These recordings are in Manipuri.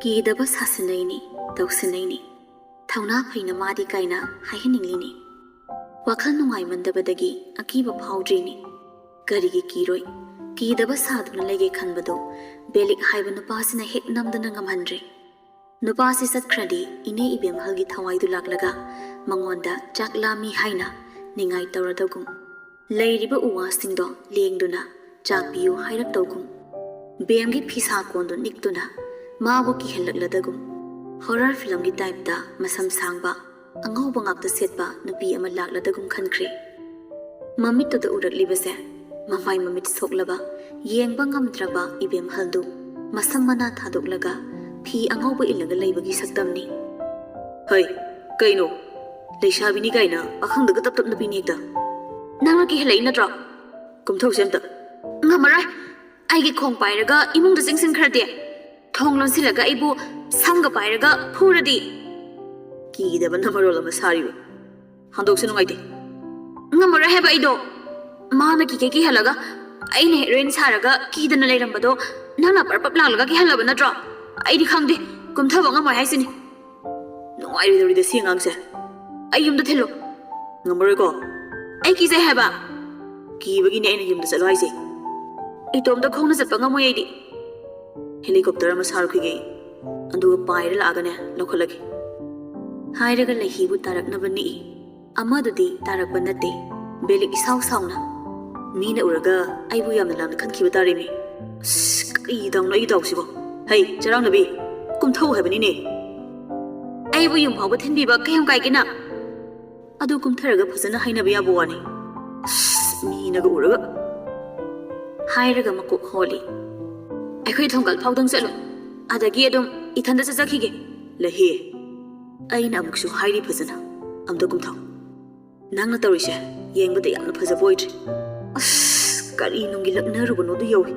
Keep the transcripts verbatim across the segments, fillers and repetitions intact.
ꯀꯤꯗꯕ ꯁꯥꯁꯤꯟꯅꯩꯅꯤ, ꯇꯧꯁꯤꯟꯅꯩꯅꯤ꯫ ꯊꯧꯅꯥ ꯐꯩꯅ ꯃꯥꯗꯤ ꯀꯥꯏꯅ ꯍꯥꯏꯍꯟꯅꯤꯡꯂꯤꯅꯤ꯫ ꯋꯥꯈꯜ ꯅꯨꯡꯉꯥꯏꯃꯟꯗꯕꯗꯒꯤ ꯑꯀꯤꯕ ꯐꯥꯎꯗ꯭ꯔꯤꯅꯤ꯫ ꯀꯔꯤꯒꯤ ꯀꯤꯔꯣꯏ? ꯀꯤꯗꯕ ꯁꯥꯗꯨꯅ ꯂꯩꯒꯦ ꯈꯟꯕꯗꯨ ꯕꯦꯂꯤꯛ ꯍꯥꯏꯕ ꯅꯨꯄꯥꯁꯤꯅ ꯍꯦꯛ ꯅꯝꯗꯅ ꯉꯝꯍꯟꯗ꯭ꯔꯦ꯫ ꯅꯨꯄꯥꯁꯤ ꯆꯠꯈ꯭ꯔꯗꯤ ꯏꯅꯦ ꯏꯕꯦꯝꯍꯜꯒꯤ ꯊꯋꯥꯏꯗꯨ ꯂꯥꯛꯂꯒ ꯃꯉꯣꯟꯗ ꯆꯥꯛ ꯂꯥꯝꯃꯤ ꯍꯥꯏꯅ ꯅꯤꯡꯉꯥꯏ ꯇꯧꯔꯗꯧꯒꯨꯝ, ꯂꯩꯔꯤꯕ ꯎ ꯋꯥꯁꯤꯡꯗꯣ ꯂꯦꯡꯗꯨꯅ ꯆꯥꯛ ꯄꯤꯌꯨ ꯍꯥꯏꯔꯛꯇꯧꯒꯨꯝ, ꯕꯦꯝꯒꯤ ꯐꯤꯁꯥ ꯀꯣꯟꯗꯨ ꯅꯤꯛꯇꯨꯅ ꯃꯥꯕꯨ ꯀꯤꯍꯜꯂꯛꯂꯗꯒꯨꯝ, ꯍꯣꯔꯔ ꯐꯤꯂꯝꯒꯤ ꯇꯥꯏꯞꯇ ꯃꯁꯝ ꯁꯥꯡꯕ, ꯑꯉꯧꯕ ꯉꯥꯛꯇ ꯁꯦꯠꯄ ꯅꯨꯄꯤ ꯑꯃ ꯂꯥꯛꯂꯗꯒꯨꯝ ꯈꯟꯈ꯭ꯔꯦ꯫ ꯃꯃꯤꯠꯇꯨꯗ ꯎꯔꯛꯂꯤꯕꯁꯦ ꯃꯃꯥꯏ ꯃꯃꯤꯠ ꯁꯣꯛꯂꯕ, ꯌꯦꯡꯕ ꯉꯝꯗ꯭ꯔꯕ ꯏꯕꯦꯝꯍꯜꯗꯨ ꯃꯁꯝ ꯃꯅꯥ ꯊꯥꯗꯣꯛꯂꯒ ꯐꯤ ꯑꯉꯧꯕ ꯏꯜꯂꯒ ꯂꯩꯕꯒꯤ ꯁꯛꯇꯝꯅꯤ꯫ "ꯍꯩ, ꯀꯩꯅꯣ? ꯂꯩꯁꯥꯕꯤꯅꯤ ꯀꯥꯏꯅ ꯄꯥꯈꯪꯗꯒ ꯇꯞ ꯇꯞꯅ ꯄꯤꯅꯦꯛꯇ꯫ ꯅꯪꯅ ꯀꯤꯍꯜꯂꯛꯏ ꯅꯠꯇ꯭ꯔꯣ? ꯀꯨꯝꯊꯧꯁꯦ ꯑꯝꯇ꯫" "ꯉꯝꯃꯔꯣꯏ꯫ ꯑꯩꯒꯤ ꯈꯣꯡ ꯄꯥꯏꯔꯒ ꯏꯃꯨꯡꯗ ꯆꯪꯁꯤꯟꯈ꯭ꯔꯗꯤ? ꯊꯣꯡ ꯂꯣꯟꯁꯤꯜꯂꯒ ꯑꯩꯕꯨ ꯁꯝꯒ ꯄꯥꯏꯔꯒ ꯐꯨꯔꯗꯤ?" "ꯀꯤꯗꯕꯅ ꯃꯔꯣꯜ ꯑꯃ ꯁꯥꯔꯤꯕ꯫ ꯍꯟꯗꯣꯛꯁꯦ, ꯅꯨꯡꯉꯥꯏꯇꯦ꯫" "ꯉꯝꯃꯔꯣꯏ ꯍꯥꯏꯕ ꯑꯩꯗꯣ꯫ ꯃꯥꯅ ꯀꯤꯒꯦ ꯀꯤꯍꯜꯂꯒ ꯑꯩꯅ ꯍꯦꯔꯣꯏꯟ ꯁꯥꯔꯒ ꯀꯤꯗꯅ ꯂꯩꯔꯝꯕꯗꯣ ꯅꯪꯅ ꯄꯔꯞ ꯄꯞ ꯂꯥꯛꯂꯒ ꯀꯤꯍꯜꯂꯕ ꯅꯠꯇ꯭ꯔꯣ? ꯑꯩꯗꯤ ꯈꯪꯗꯦ, ꯀꯨꯝꯊꯕ ꯉꯝꯃꯣꯏ ꯍꯥꯏꯁꯤꯅꯤ꯫" "ꯅꯨꯡꯉꯥꯏꯔꯣꯏꯗꯧꯔꯤꯗ ꯁꯤ ꯑꯉꯥꯡꯁꯦ꯫ ꯑꯩ ꯌꯨꯝꯗ ꯊꯤꯜꯂꯨ꯫" "ꯉꯝꯃꯔꯣꯏꯀꯣ?" "ꯑꯩ ꯀꯤꯖꯩ ꯍꯥꯏꯕ꯫" "ꯀꯤꯕꯒꯤꯅꯦ ꯑꯩꯅ ꯌꯨꯝꯗ ꯆꯠꯂꯣ ꯍꯥꯏꯁꯦ꯫" "ꯏꯇꯣꯝꯇ ꯈꯣꯡꯅ ꯆꯠꯄ ꯉꯝꯃꯣꯏ ꯑꯩꯗꯤ꯫" "ꯍꯦꯂꯤꯀꯣꯞꯇꯔ ꯑꯃ ꯁꯥꯔꯨꯈꯤꯒꯦ꯫ ꯑꯗꯨꯒ ꯄꯥꯏꯔ ꯂꯥꯛꯑꯒꯅꯦ ꯂꯧꯈꯠꯂꯒꯦ꯫" ꯍꯥꯏꯔꯒ ꯂꯩꯍꯤꯕꯨ ꯇꯥꯔꯛꯅꯕ ꯅꯤꯛꯏ꯫ ꯑꯃꯗꯨꯗꯤ ꯇꯥꯔꯛꯄ ꯅꯠꯇꯦ꯫ ꯕꯦꯂꯤꯛ ꯏꯁꯥꯎ ꯁꯥꯎꯅ, "ꯃꯤꯅ ꯎꯔꯒ ꯑꯩꯕꯨ ꯌꯥꯝꯅ ꯂꯥꯟꯅ ꯈꯟꯈꯤꯕ ꯇꯥꯔꯦꯃꯤ꯫ ꯑꯁ, ꯀꯔꯤ ꯗꯥꯎꯅꯣ ꯑꯩꯒꯤ ꯗꯥꯎꯁꯤꯕꯣ? ꯍꯩ, ꯆꯔꯥꯡꯅꯕꯤ, ꯀꯨꯝꯊꯧ ꯍꯥꯏꯕꯅꯤꯅꯦ꯫ ꯑꯩꯕꯨ ꯌꯨꯝ ꯐꯥꯎꯕ ꯊꯤꯟꯕꯤꯕ ꯀꯩ ꯌꯥꯝ ꯀꯥꯏꯒꯦꯅ?" "ꯑꯗꯨ ꯀꯨꯝꯊꯔꯒ ꯐꯖꯅ ꯍꯥꯏꯅꯕ ꯌꯥꯕ ꯋꯥꯅꯤ꯫ ꯑꯁ, ꯃꯤꯅꯒ ꯎꯔꯒ꯫" ꯍꯥꯏꯔꯒ ꯃꯀꯣꯛ ꯍꯣꯜꯂꯤ꯫ "ꯑꯩꯈꯣꯏ ꯊꯣꯡꯒꯜ ꯐꯥꯎꯗꯪ ꯆꯠꯂꯨ꯫ ꯑꯗꯒꯤ ꯑꯗꯨꯝ ꯏꯊꯟꯗ ꯆꯠꯆꯈꯤꯒꯦ꯫" "ꯂꯩꯍꯤ, ꯑꯩꯅ ꯑꯃꯨꯛꯁꯨ ꯍꯥꯏꯔꯤ ꯐꯖꯅ, ꯑꯝꯇ ꯀꯨꯝꯊꯧ꯫ ꯅꯪꯅ ꯇꯧꯔꯤꯁꯦ ꯌꯦꯡꯕꯗ ꯌꯥꯝꯅ ꯐꯖꯕ ꯑꯣꯏꯗ꯭ꯔꯦ꯫" "ꯑꯁ, ꯀꯔꯤ ꯅꯨꯡꯒꯤ ꯂꯛꯅꯔꯨꯕꯅꯣꯗꯨ ꯌꯧꯏ꯫"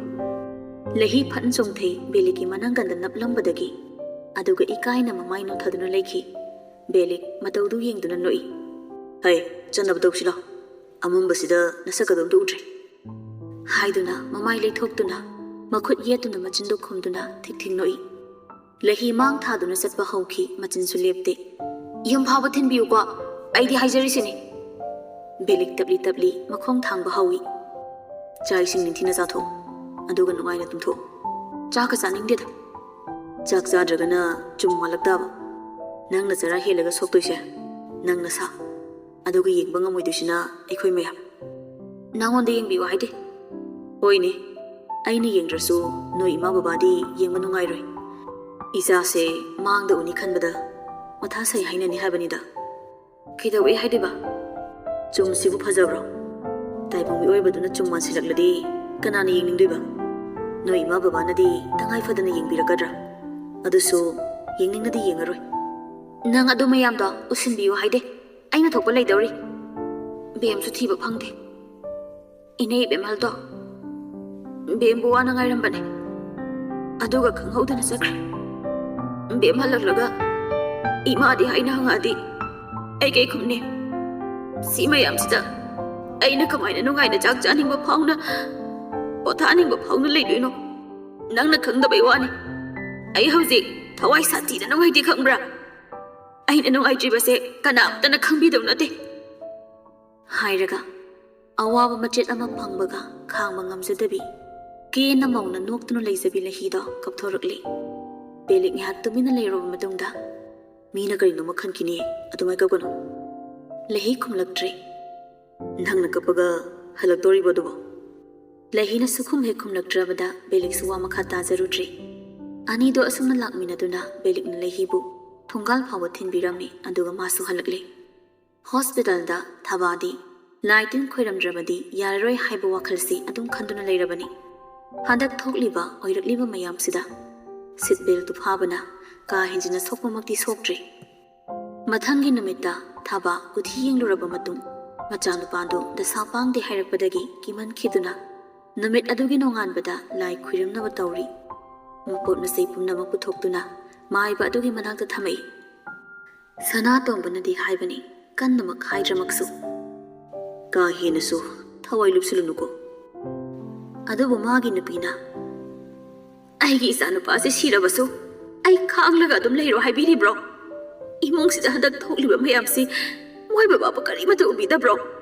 ꯂꯩꯍꯤ ꯐꯠꯅ ꯆꯣꯡꯊꯩ ꯕꯦꯂꯤꯛꯀꯤ ꯃꯅꯪꯒꯟꯗ ꯅꯞꯂꯝꯕꯗꯒꯤ, ꯑꯗꯨꯒ ꯏꯀꯥꯏꯅ ꯃꯃꯥꯏ ꯅꯣꯟꯊꯗꯨꯅ ꯂꯩꯈꯤ꯫ ꯕꯦꯂꯤꯛ ꯃꯇꯧꯗꯨ ꯌꯦꯡꯗꯨꯅ ꯅꯣꯛꯏ꯫ "ꯍꯩ, ꯆꯠꯅꯕ ꯇꯧꯁꯤ ꯂꯥꯎ꯫ ꯑꯃꯝꯕꯁꯤꯗ ꯅꯁꯛꯀꯗꯣ ꯑꯝꯇ ꯎꯗ꯭ꯔꯦ꯫" ꯍꯥꯏꯗꯨꯅ ꯃꯃꯥꯏ ꯂꯩꯊꯣꯛꯇꯨꯅ, ꯃꯈꯨꯠ ꯌꯦꯠꯇꯨꯅ ꯃꯆꯤꯟꯗꯨ ꯈꯨꯝꯗꯨꯅ ꯊꯤꯛ ꯊꯤꯛ ꯅꯣꯛꯏ꯫ ꯂꯩꯍꯤ ꯃꯥꯡ ꯊꯥꯗꯨꯅ ꯆꯠꯄ ꯍꯧꯈꯤ, ꯃꯆꯤꯟꯁꯨ ꯂꯦꯞꯇꯦ꯫ "ꯌꯨꯝ ꯐꯥꯎꯕ ꯊꯤꯟꯕꯤꯌꯨꯀꯣ, ꯑꯩꯗꯤ ꯍꯥꯏꯖꯔꯤꯁꯤꯅꯤ꯫" ꯕꯦꯂꯤꯛ ꯇꯞꯂꯤ ꯇꯞꯂꯤ ꯃꯈꯣꯡ ꯊꯥꯡꯕ ꯍꯧꯏ꯫ "ꯆꯥꯛ ꯏꯁꯤꯡ ꯅꯤꯡꯊꯤꯅ ꯆꯥꯊꯣꯛꯎ, ꯑꯗꯨꯒ ꯅꯨꯡꯉꯥꯏꯅ ꯇꯨꯝꯊꯣꯛꯎ꯫" "ꯆꯥꯛꯀ ꯆꯥꯅꯤꯡꯗꯦꯗ꯫" "ꯆꯥꯛ ꯆꯥꯗ꯭ꯔꯒꯅ ꯆꯨꯝ ꯋꯥꯠꯂꯛꯇꯥꯕ꯫ ꯅꯪꯅ ꯆꯔꯥ ꯍꯦꯜꯂꯒ ꯁꯣꯛꯇꯣꯏꯁꯦ ꯅꯪ ꯅꯁꯥ, ꯑꯗꯨꯒ ꯌꯦꯡꯕ ꯉꯝꯃꯣꯏꯗꯣꯏꯁꯤꯅ ꯑꯩꯈꯣꯏ ꯃꯌꯥꯝ꯫" "ꯅꯉꯣꯟꯗ ꯌꯦꯡꯕꯤꯌꯨ ꯍꯥꯏꯗꯦ꯫" "ꯍꯣꯏꯅꯦ, ꯑꯩꯅ ꯌꯦꯡꯗ꯭ꯔꯁꯨ ꯅꯣꯏ ꯏꯃꯥ ꯕꯕꯥꯗꯤ ꯌꯦꯡꯕ ꯅꯨꯡꯉꯥꯏꯔꯣꯏ꯫ ꯏꯆꯥꯁꯦ ꯃꯥꯡꯗ ꯎꯅꯤ ꯈꯟꯕꯗ ꯃꯊꯥ ꯁꯥꯏ ꯍꯥꯏꯅꯅꯤ ꯍꯥꯏꯕꯅꯤꯗ꯫" "ꯀꯩꯗꯧꯏ ꯍꯥꯏꯗꯣꯏꯕ? ꯆꯨꯝꯁꯤꯕꯨ ꯐꯖꯕ꯭ꯔꯣ? ꯇꯥꯏꯕꯪ ꯃꯤꯑꯣꯏꯕꯗꯨꯅ ꯆꯨꯝ ꯃꯥꯟꯁꯤꯜꯂꯛꯂꯗꯤ ꯀꯅꯥꯅ ꯌꯦꯡꯅꯤꯡꯗꯣꯏꯕ? ꯅꯣꯏ ꯏꯃꯥ ꯕꯕꯥꯅꯗꯤ ꯇꯉꯥꯏ ꯐꯗꯅ ꯌꯦꯡꯕꯤꯔꯛꯀꯗ꯭ꯔꯥ? ꯑꯗꯨꯁꯨ ꯌꯦꯡꯅꯤꯡꯅꯗꯤ ꯌꯦꯡꯉꯔꯣꯏ꯫" "ꯅꯪ ꯑꯗꯨ ꯃꯌꯥꯝꯗꯣ ꯎꯁꯤꯟꯕꯤꯌꯨ ꯍꯥꯏꯗꯦ꯫ ꯑꯩꯅ ꯊꯣꯛꯄ ꯂꯩꯗꯧꯔꯤ꯫ ꯕꯦꯝꯁꯨ ꯊꯤꯕ ꯐꯪꯗꯦ꯫ ꯏꯅꯦ ꯏꯕꯦꯝꯍꯜꯗꯣ ꯕꯦꯝꯕꯨ ꯋꯥꯅ ꯉꯥꯏꯔꯝꯕꯅꯦ, ꯑꯗꯨꯒ ꯈꯪꯍꯧꯗꯅ ꯆꯠꯈ꯭ꯔꯦ꯫ ꯕꯦꯝ ꯍꯜꯂꯛꯂꯒ ꯏꯃꯥꯗꯤ ꯍꯥꯏꯅ ꯍꯪꯉꯛꯑꯗꯤ ꯑꯩ ꯀꯩ ꯈꯨꯝꯅꯤ? ꯁꯤ ꯃꯌꯥꯝꯁꯤꯗ ꯑꯩꯅ ꯀꯃꯥꯏꯅ ꯅꯨꯡꯉꯥꯏꯅ ꯆꯥꯛ ꯆꯥꯅꯤꯡꯕ ꯐꯥꯎꯅ, ꯄꯣꯊꯥꯅꯤꯡꯕ ꯐꯥꯎꯅ ꯂꯩꯗꯣꯏꯅꯣ? ꯅꯪꯅ ꯈꯪꯗꯕꯩ ꯋꯥꯅꯤ꯫ ꯑꯩ ꯍꯧꯖꯤꯛ ꯊꯋꯥꯏ ꯁꯥꯊꯤꯅ ꯅꯨꯡꯉꯥꯏꯇꯦ, ꯈꯪꯕ꯭ꯔꯥ? ꯑꯩꯅ ꯅꯨꯡꯉꯥꯏꯇ꯭ꯔꯤꯕꯁꯦ ꯀꯅꯥꯝꯇꯅ ꯈꯪꯕꯤꯗꯧ ꯅꯠꯇꯦ꯫" ꯍꯥꯏꯔꯒ ꯑꯋꯥꯕ ꯃꯆꯦꯠ ꯑꯃ ꯐꯪꯕꯒ ꯈꯥꯡꯕ ꯉꯝꯖꯗꯕꯤ, ꯀꯦꯅ ꯃꯧꯅ ꯅꯣꯛꯇꯨꯅ ꯂꯩꯖꯕꯤ ꯂꯩꯍꯤꯗꯣ ꯀꯞꯊꯣꯔꯛꯂꯤ꯫ ꯕꯦꯂꯤꯛ ꯉꯥꯏꯍꯥꯛ ꯇꯨꯃꯤꯟꯅ ꯂꯩꯔꯨꯔꯕ ꯃꯇꯨꯡꯗ, "ꯃꯤꯅ ꯀꯔꯤꯅꯣꯃ ꯈꯟꯈꯤꯅꯤ, ꯑꯗꯨꯃꯥꯏ ꯀꯞꯀꯅꯨ꯫" ꯂꯩꯍꯤ ꯈꯨꯝꯂꯛꯇ꯭ꯔꯦ꯫ "ꯅꯪꯅ ꯀꯞꯄꯒ ꯍꯜꯂꯛꯇꯣꯔꯤꯕꯣ ꯑꯗꯨꯕꯣ?" ꯂꯩꯍꯤꯅ ꯁꯨꯈꯨꯝ ꯍꯦꯛ ꯈꯨꯝꯂꯛꯇ꯭ꯔꯕꯗ ꯕꯦꯂꯤꯛꯁꯨ ꯋꯥ ꯃꯈꯥ ꯇꯥꯖꯔꯨꯗ꯭ꯔꯦ꯫ ꯑꯅꯤꯗꯣ ꯑꯁꯨꯝꯅ ꯂꯥꯛꯃꯤꯟꯅꯗꯨꯅ ꯕꯦꯂꯤꯛꯅ ꯂꯩꯍꯤꯕꯨ ꯊꯣꯡꯒꯥꯜ ꯐꯥꯎꯕ ꯊꯤꯟꯕꯤꯔꯝꯃꯤ, ꯑꯗꯨꯒ ꯃꯥꯁꯨ ꯍꯜꯂꯛꯂꯦ꯫ ꯍꯣꯁꯄꯤꯇꯥꯜꯗ ꯊꯕꯥꯗꯤ ꯂꯥꯏ ꯇꯤꯟ ꯈꯣꯏꯔꯝꯗ꯭ꯔꯕꯗꯤ ꯌꯥꯔꯔꯣꯏ ꯍꯥꯏꯕ ꯋꯥꯈꯜꯁꯤ ꯑꯗꯨꯝ ꯈꯟꯗꯨꯅ ꯂꯩꯔꯕꯅꯤ꯫ ꯍꯟꯗꯛ ꯊꯣꯛꯂꯤꯕ ꯑꯣꯏꯔꯛꯂꯤꯕ ꯃꯌꯥꯝꯁꯤꯗ ꯁꯤꯠ ꯕꯦꯜꯠꯇꯨ ꯐꯥꯕꯅ ꯀꯥ ꯍꯦꯟꯖꯤꯟꯅ ꯁꯣꯛꯄꯃꯛꯇꯤ ꯁꯣꯛꯇ꯭ꯔꯤ꯫ ꯃꯊꯪꯒꯤ ꯅꯨꯃꯤꯠꯇ ꯊꯕꯥ ꯀꯨꯊꯤ ꯌꯦꯡꯂꯨꯔꯕ ꯃꯇꯨꯡ, ꯃꯆꯥꯅꯨꯄꯥꯗꯨ ꯗꯁꯥ ꯄꯥꯡꯗꯦ ꯍꯥꯏꯔꯛꯄꯗꯒꯤ ꯀꯤꯃꯟꯈꯤꯗꯨꯅ ꯅꯨꯃꯤꯠ ꯑꯗꯨꯒꯤ ꯅꯣꯡꯉꯥꯟꯕꯗ ꯂꯥꯏ ꯈꯨꯔꯨꯝꯅꯕ ꯇꯧꯔꯤ꯫ ꯃꯄꯣꯠ ꯃꯆꯩ ꯄꯨꯝꯅꯃꯛ ꯄꯨꯊꯣꯛꯇꯨꯅ ꯃꯥꯏꯕ ꯑꯗꯨꯒꯤ ꯃꯅꯥꯛꯇ ꯊꯝꯃꯛꯏ꯫ ꯁꯅꯥꯇꯣꯝꯕꯅꯗꯤ ꯍꯥꯏꯕꯅꯤ, ꯀꯟꯅꯃꯛ ꯍꯥꯏꯗ꯭ꯔꯃꯛꯁꯨ, "ꯀꯥ ꯍꯦꯟꯅꯁꯨ ꯊꯋꯥꯏ ꯂꯨꯞꯁꯤꯜꯂꯨꯅꯨꯀꯣ꯫" ꯑꯗꯨꯕꯨ ꯃꯥꯒꯤ ꯅꯨꯄꯤꯅ, "ꯑꯩꯒꯤ ꯏꯆꯥꯅꯨꯄꯥꯁꯦ ꯁꯤꯔꯕꯁꯨ ꯑꯩ ꯈꯥꯡꯂꯒ ꯑꯗꯨꯝ ꯂꯩꯔꯣ ꯍꯥꯏꯕꯤꯔꯤꯕ꯭ꯔꯣ? ꯏꯃꯨꯡꯁꯤꯗ ꯍꯟꯗꯛ ꯊꯣꯛꯂꯤꯕ ꯃꯌꯥꯝꯁꯤ ꯃꯣꯏ ꯕꯕꯥꯕꯨ ꯀꯔꯤꯃꯠꯇ ꯎꯕꯤꯗꯕ꯭ꯔꯣ?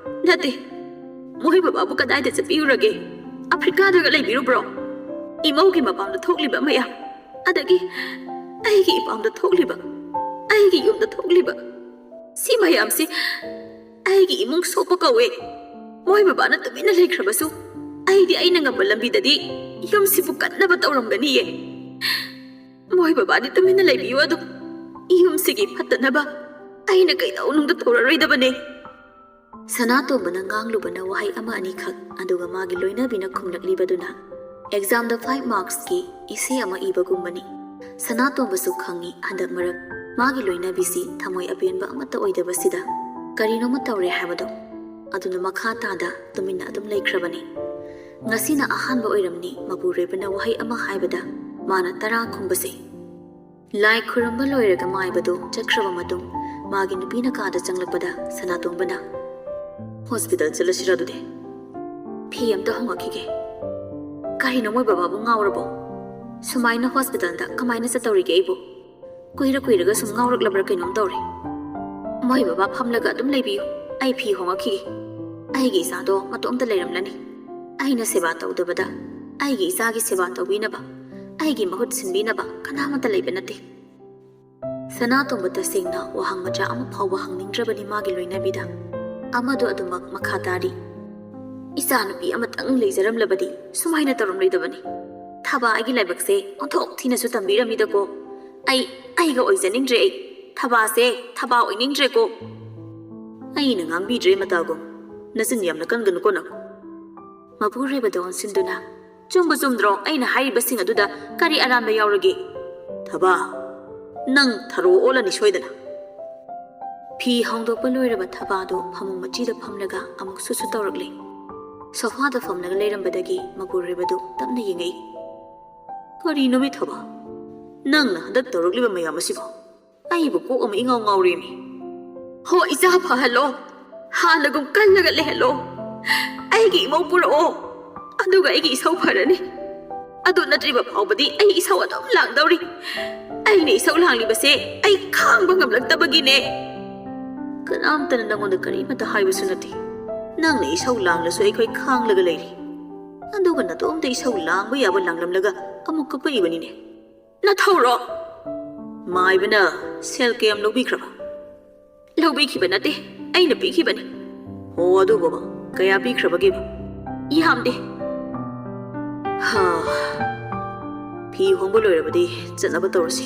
ꯅꯠꯇꯦ, ꯃꯣꯏ ꯕꯕꯥꯕꯨ ꯀꯗꯥꯏꯗ ꯆꯠꯄꯤꯔꯨꯔꯒꯦ? ꯑꯐ꯭ꯔꯤꯀꯥꯗꯒ ꯂꯩꯕꯤꯔꯨꯕ꯭ꯔꯣ? ꯏꯃꯧꯒꯤ ꯃꯄꯥꯝꯗ ꯊꯣꯛꯂꯤꯕ ꯃꯌꯥꯝ, ꯑꯗꯒꯤ ꯑꯩꯒꯤ ꯏꯄꯥꯝꯗ ꯊꯣꯛꯂꯤꯕ, ꯑꯩꯒꯤ ꯌꯨꯝꯗ ꯊꯣꯛꯂꯤꯕ ꯁꯤ ꯃꯌꯥꯝꯁꯤ ꯑꯩꯒꯤ ꯏꯃꯨꯡ ꯁꯣꯛꯄ ꯀꯧꯋꯦ꯫ ꯃꯣꯏ ꯕꯕꯥꯅ ꯇꯨꯃꯤꯟꯅ ꯂꯩꯈ꯭ꯔꯕꯁꯨ ꯑꯩꯗꯤ ꯑꯩꯅ ꯉꯝꯕ ꯂꯝꯕꯤꯗꯗꯤ ꯌꯨꯝꯁꯤꯕꯨ ꯀꯟꯅꯕ ꯇꯧꯔꯝꯒꯅꯤꯌꯦ꯫ ꯃꯣꯏ ꯕꯕꯥꯗꯤ ꯇꯨꯃꯤꯟꯅ ꯂꯩꯕꯤꯌꯨ ꯑꯗꯨꯝ꯫ ꯌꯨꯝꯁꯤꯒꯤ ꯐꯠꯇꯅꯕ ꯑꯩꯅ ꯀꯩꯗꯧꯅꯨꯡꯗ ꯇꯧꯔꯔꯣꯏꯗꯕꯅꯦ꯫ ꯁꯅꯥꯇꯣꯝꯕꯅ ꯉꯥꯡꯂꯨꯕꯅ ꯋꯥꯍꯩ ꯑꯃ ꯑꯅꯤꯈꯛ, ꯑꯗꯨꯒ ꯃꯥꯒꯤ ꯂꯣꯏꯅꯕꯤꯅ ꯈꯨꯝꯂꯛꯂꯤꯕꯗꯨꯅ ꯑꯦꯛꯖꯥꯝꯗ ꯐꯥꯏꯚ ꯃꯥꯔꯛꯁꯀꯤ ꯏꯁꯩ ꯑꯃ ꯏꯕꯒꯨꯝꯕꯅꯤ꯫ ꯁꯅꯥꯇꯣꯝꯕꯁꯨ ꯈꯪꯏ ꯍꯟꯗꯛ ꯃꯔꯛ ꯃꯥꯒꯤ ꯂꯣꯏꯅꯕꯤꯁꯤ ꯊꯃꯣꯏ ꯑꯄꯦꯟꯕ ꯑꯃꯠꯇ ꯑꯣꯏꯗꯕꯁꯤꯗ ꯀꯔꯤꯅꯣꯃ ꯇꯧꯔꯦ ꯍꯥꯏꯕꯗꯣ꯫ ꯑꯗꯨꯅ ꯃꯈꯥ ꯇꯥꯗ ꯇꯨꯃꯤꯟꯅ ꯑꯗꯨꯝ ꯂꯩꯈ꯭ꯔꯕꯅꯤ꯫ ꯉꯁꯤꯅ ꯑꯍꯥꯟꯕ ꯑꯣꯏꯔꯝꯅꯤ ꯃꯄꯨꯔꯣꯏꯕꯅ ꯋꯥꯍꯩ ꯑꯃ ꯍꯥꯏꯕꯗ ꯃꯥꯅ ꯇꯔꯥ ꯈꯨꯝꯕꯁꯦ꯫ ꯂꯥꯏ ꯈꯨꯔꯨꯝꯕ ꯂꯣꯏꯔꯒ ꯃꯥꯏꯕꯗꯨ ꯆꯠꯈ꯭ꯔꯕ ꯃꯇꯨꯡ ꯃꯥꯒꯤ ꯅꯨꯄꯤꯅ ꯀꯥꯗ ꯆꯪꯂꯛꯄꯗ ꯁꯅꯥꯇꯣꯝꯕꯅ, "ꯍꯣꯁꯄꯤꯇꯥꯜ ꯆꯠꯂꯁꯤꯔ ꯑꯗꯨꯗꯤ? ꯐꯤ ꯑꯝꯇ ꯍꯣꯡꯉꯛꯈꯤꯒꯦ꯫" "ꯀꯔꯤꯅꯣ, ꯃꯣꯏ ꯕꯕꯥꯕꯨ ꯉꯥꯎꯔꯕꯣ? ꯁꯨꯃꯥꯏꯅ ꯍꯣꯁꯄꯤꯇꯥꯜꯗ ꯀꯃꯥꯏꯅ ꯆꯠꯇꯧꯔꯤꯒꯦ ꯑꯩꯕꯨ? ꯀꯨꯏꯔ ꯀꯨꯏꯔꯒ ꯁꯨꯝ ꯉꯥꯎꯔꯛꯂꯕ꯭ꯔꯥ ꯀꯩꯅꯣꯝ ꯇꯧꯔꯦ꯫ ꯃꯣꯏ ꯕꯕꯥ ꯐꯝꯂꯒ ꯑꯗꯨꯝ ꯂꯩꯕꯤꯌꯨ, ꯑꯩ ꯐꯤ ꯍꯣꯡꯉꯛꯈꯤꯒꯦ꯫ ꯑꯩꯒꯤ ꯏꯆꯥꯗꯣ ꯃꯇꯣꯝꯇ ꯂꯩꯔꯝꯂꯅꯤ꯫ ꯑꯩꯅ ꯁꯦꯕꯥ ꯇꯧꯗꯕꯗ ꯑꯩꯒꯤ ꯏꯆꯥꯒꯤ ꯁꯦꯕꯥ ꯇꯧꯕꯤꯅꯕ, ꯑꯩꯒꯤ ꯃꯍꯨꯠ ꯁꯤꯟꯕꯤꯅꯕ ꯀꯅꯥꯃꯠꯇ ꯂꯩꯕ ꯅꯠꯇꯦ꯫" ꯁꯅꯥꯇꯣꯝꯕ ꯇꯁꯦꯡꯅ ꯋꯥꯍꯪ ꯃꯆꯥ ꯑꯃ ꯐꯥꯎꯕ ꯍꯪꯅꯤꯡꯗ꯭ꯔꯕꯅꯤ ꯃꯥꯒꯤ ꯂꯣꯏꯅꯕꯤꯗ꯫ ꯑꯃꯗꯨ ꯑꯗꯨꯃꯛ ꯃꯈꯥ ꯇꯥꯔꯤ, "ꯏꯆꯥꯅꯨꯄꯤ ꯑꯃꯇꯪ ꯂꯩꯖꯔꯝꯂꯕꯗꯤ ꯁꯨꯃꯥꯏꯅ ꯇꯧꯔꯝꯂꯣꯏꯗꯕꯅꯤ꯫ ꯊꯕꯥ ꯑꯩꯒꯤ ꯂꯥꯏꯕꯛꯁꯦ ꯑꯣꯟꯊꯣꯛ ꯊꯤꯅꯁꯨ ꯇꯝꯕꯤꯔꯝꯃꯤꯗꯀꯣ꯫ ꯑꯩ ꯑꯩꯒ ꯑꯣꯏꯖꯅꯤꯡꯗ꯭ꯔꯦ꯫ ꯑꯩ ꯊꯕꯥꯁꯦ ꯊꯕꯥ ꯑꯣꯏꯅꯤꯡꯗ꯭ꯔꯦꯀꯣ꯫" "ꯑꯩꯅ ꯉꯥꯡꯕꯤꯗ꯭ꯔꯦ ꯃꯇꯥꯒꯨꯝ꯫ ꯅꯆꯤꯟ ꯌꯥꯝꯅ ꯀꯟꯒꯅꯨꯀꯣ ꯅꯪ꯫" ꯃꯄꯨꯔꯣꯏꯕꯗ ꯑꯣꯟꯁꯤꯟꯗꯨꯅ, "ꯆꯨꯝꯕꯨ ꯆꯨꯝꯗ꯭ꯔꯣ ꯑꯩꯅ ꯍꯥꯏꯔꯤꯕꯁꯤꯡ ꯑꯗꯨꯗ ꯀꯔꯤ ꯑꯔꯥꯟꯕ ꯌꯥꯎꯔꯒꯦ? ꯊꯕꯥ, ꯅꯪ ꯊꯔꯣ ꯑꯣꯜꯂꯅꯤ ꯁꯣꯏꯗꯅ꯫" ꯐꯤ ꯍꯣꯡꯗꯣꯛꯄ ꯂꯣꯏꯔꯕ ꯊꯕꯥꯗꯣ ꯐꯃꯨꯡ ꯃꯆꯤꯗ ꯐꯝꯂꯒ ꯑꯃꯨꯛ ꯁꯨꯁꯨ ꯇꯧꯔꯛꯂꯦ꯫ ꯁꯣꯐꯥꯗ ꯐꯝꯂꯒ ꯂꯩꯔꯝꯕꯗꯒꯤ ꯃꯄꯨꯔꯣꯏꯕꯗꯨ ꯇꯞꯅ ꯌꯦꯡꯉꯛꯏ꯫ "ꯀꯔꯤꯅꯣꯃꯤ ꯊꯕꯥ? ꯅꯪꯅ ꯍꯟꯗꯛ ꯇꯧꯔꯛꯂꯤꯕ ꯃꯌꯥꯝ ꯑꯁꯤꯕꯣ? ꯑꯩꯕꯨ ꯀꯣꯛ ꯑꯃ ꯏꯉꯥꯎ ꯉꯥꯎꯔꯦꯃꯤ꯫" "ꯍꯣ, ꯏꯆꯥ ꯐꯍꯜꯂꯣ꯫ ꯍꯥꯟꯅꯒꯨꯝ ꯀꯜꯂꯒ ꯂꯩꯍꯜꯂꯣ꯫ ꯑꯩꯒꯤ ꯏꯃꯧ ꯄꯨꯔꯛꯑꯣ꯫ ꯑꯗꯨꯒ ꯑꯩꯒꯤ ꯏꯁꯧ ꯐꯔꯅꯤ꯫" ꯑꯗꯨ ꯅꯠꯇ꯭ꯔꯤꯕ ꯐꯥꯎꯕꯗꯤ ꯑꯩ ꯏꯁꯧ ꯑꯗꯨꯝ ꯂꯥꯡꯗꯧꯔꯤ꯫ ꯑꯩꯅ ꯏꯁꯧ ꯂꯥꯡꯂꯤꯕꯁꯦ ꯑꯩ ꯈꯥꯡꯕ ꯉꯝꯂꯛꯇꯕꯒꯤꯅꯦ꯫ ꯀꯅꯥꯝꯇꯅ ꯅꯪꯉꯣꯟꯗ ꯀꯔꯤꯃꯠꯇ ꯍꯥꯏꯕꯁꯨ ꯅꯠꯇꯦ꯫ ꯅꯪꯅ ꯏꯁꯧ ꯂꯥꯡꯂꯁꯨ ꯑꯩꯈꯣꯏ ꯈꯥꯡꯂꯒ ꯂꯩꯔꯤ꯫ ꯑꯗꯨꯒ ꯅꯇꯣꯝꯇ ꯏꯁꯧ ꯂꯥꯡꯕ ꯌꯥꯕ ꯂꯥꯡꯂꯝꯂꯒ ꯑꯃꯨꯛ ꯀꯞꯄꯛꯏꯕꯅꯤꯅꯦ꯫ ꯅꯊꯧꯔꯣ? ꯃꯥꯏꯕꯅ ꯁꯦꯜ ꯀꯌꯥꯝ ꯂꯧꯕꯤꯈ꯭ꯔꯕ? ꯂꯧꯕꯤꯈꯤꯕ ꯅꯠꯇꯦ, ꯑꯩꯅ ꯄꯤꯈꯤꯕꯅꯤ꯫ ꯑꯣ, ꯑꯗꯨꯕꯨ ꯀꯌꯥ ꯄꯤꯈ꯭ꯔꯕꯒꯦꯕ? ꯌꯥꯝꯗꯦ꯫ ꯍꯥ, ꯐꯤ ꯍꯣꯡꯕ ꯂꯣꯏꯔꯕꯗꯤ ꯆꯠꯅꯕ ꯇꯧꯔꯁꯤ꯫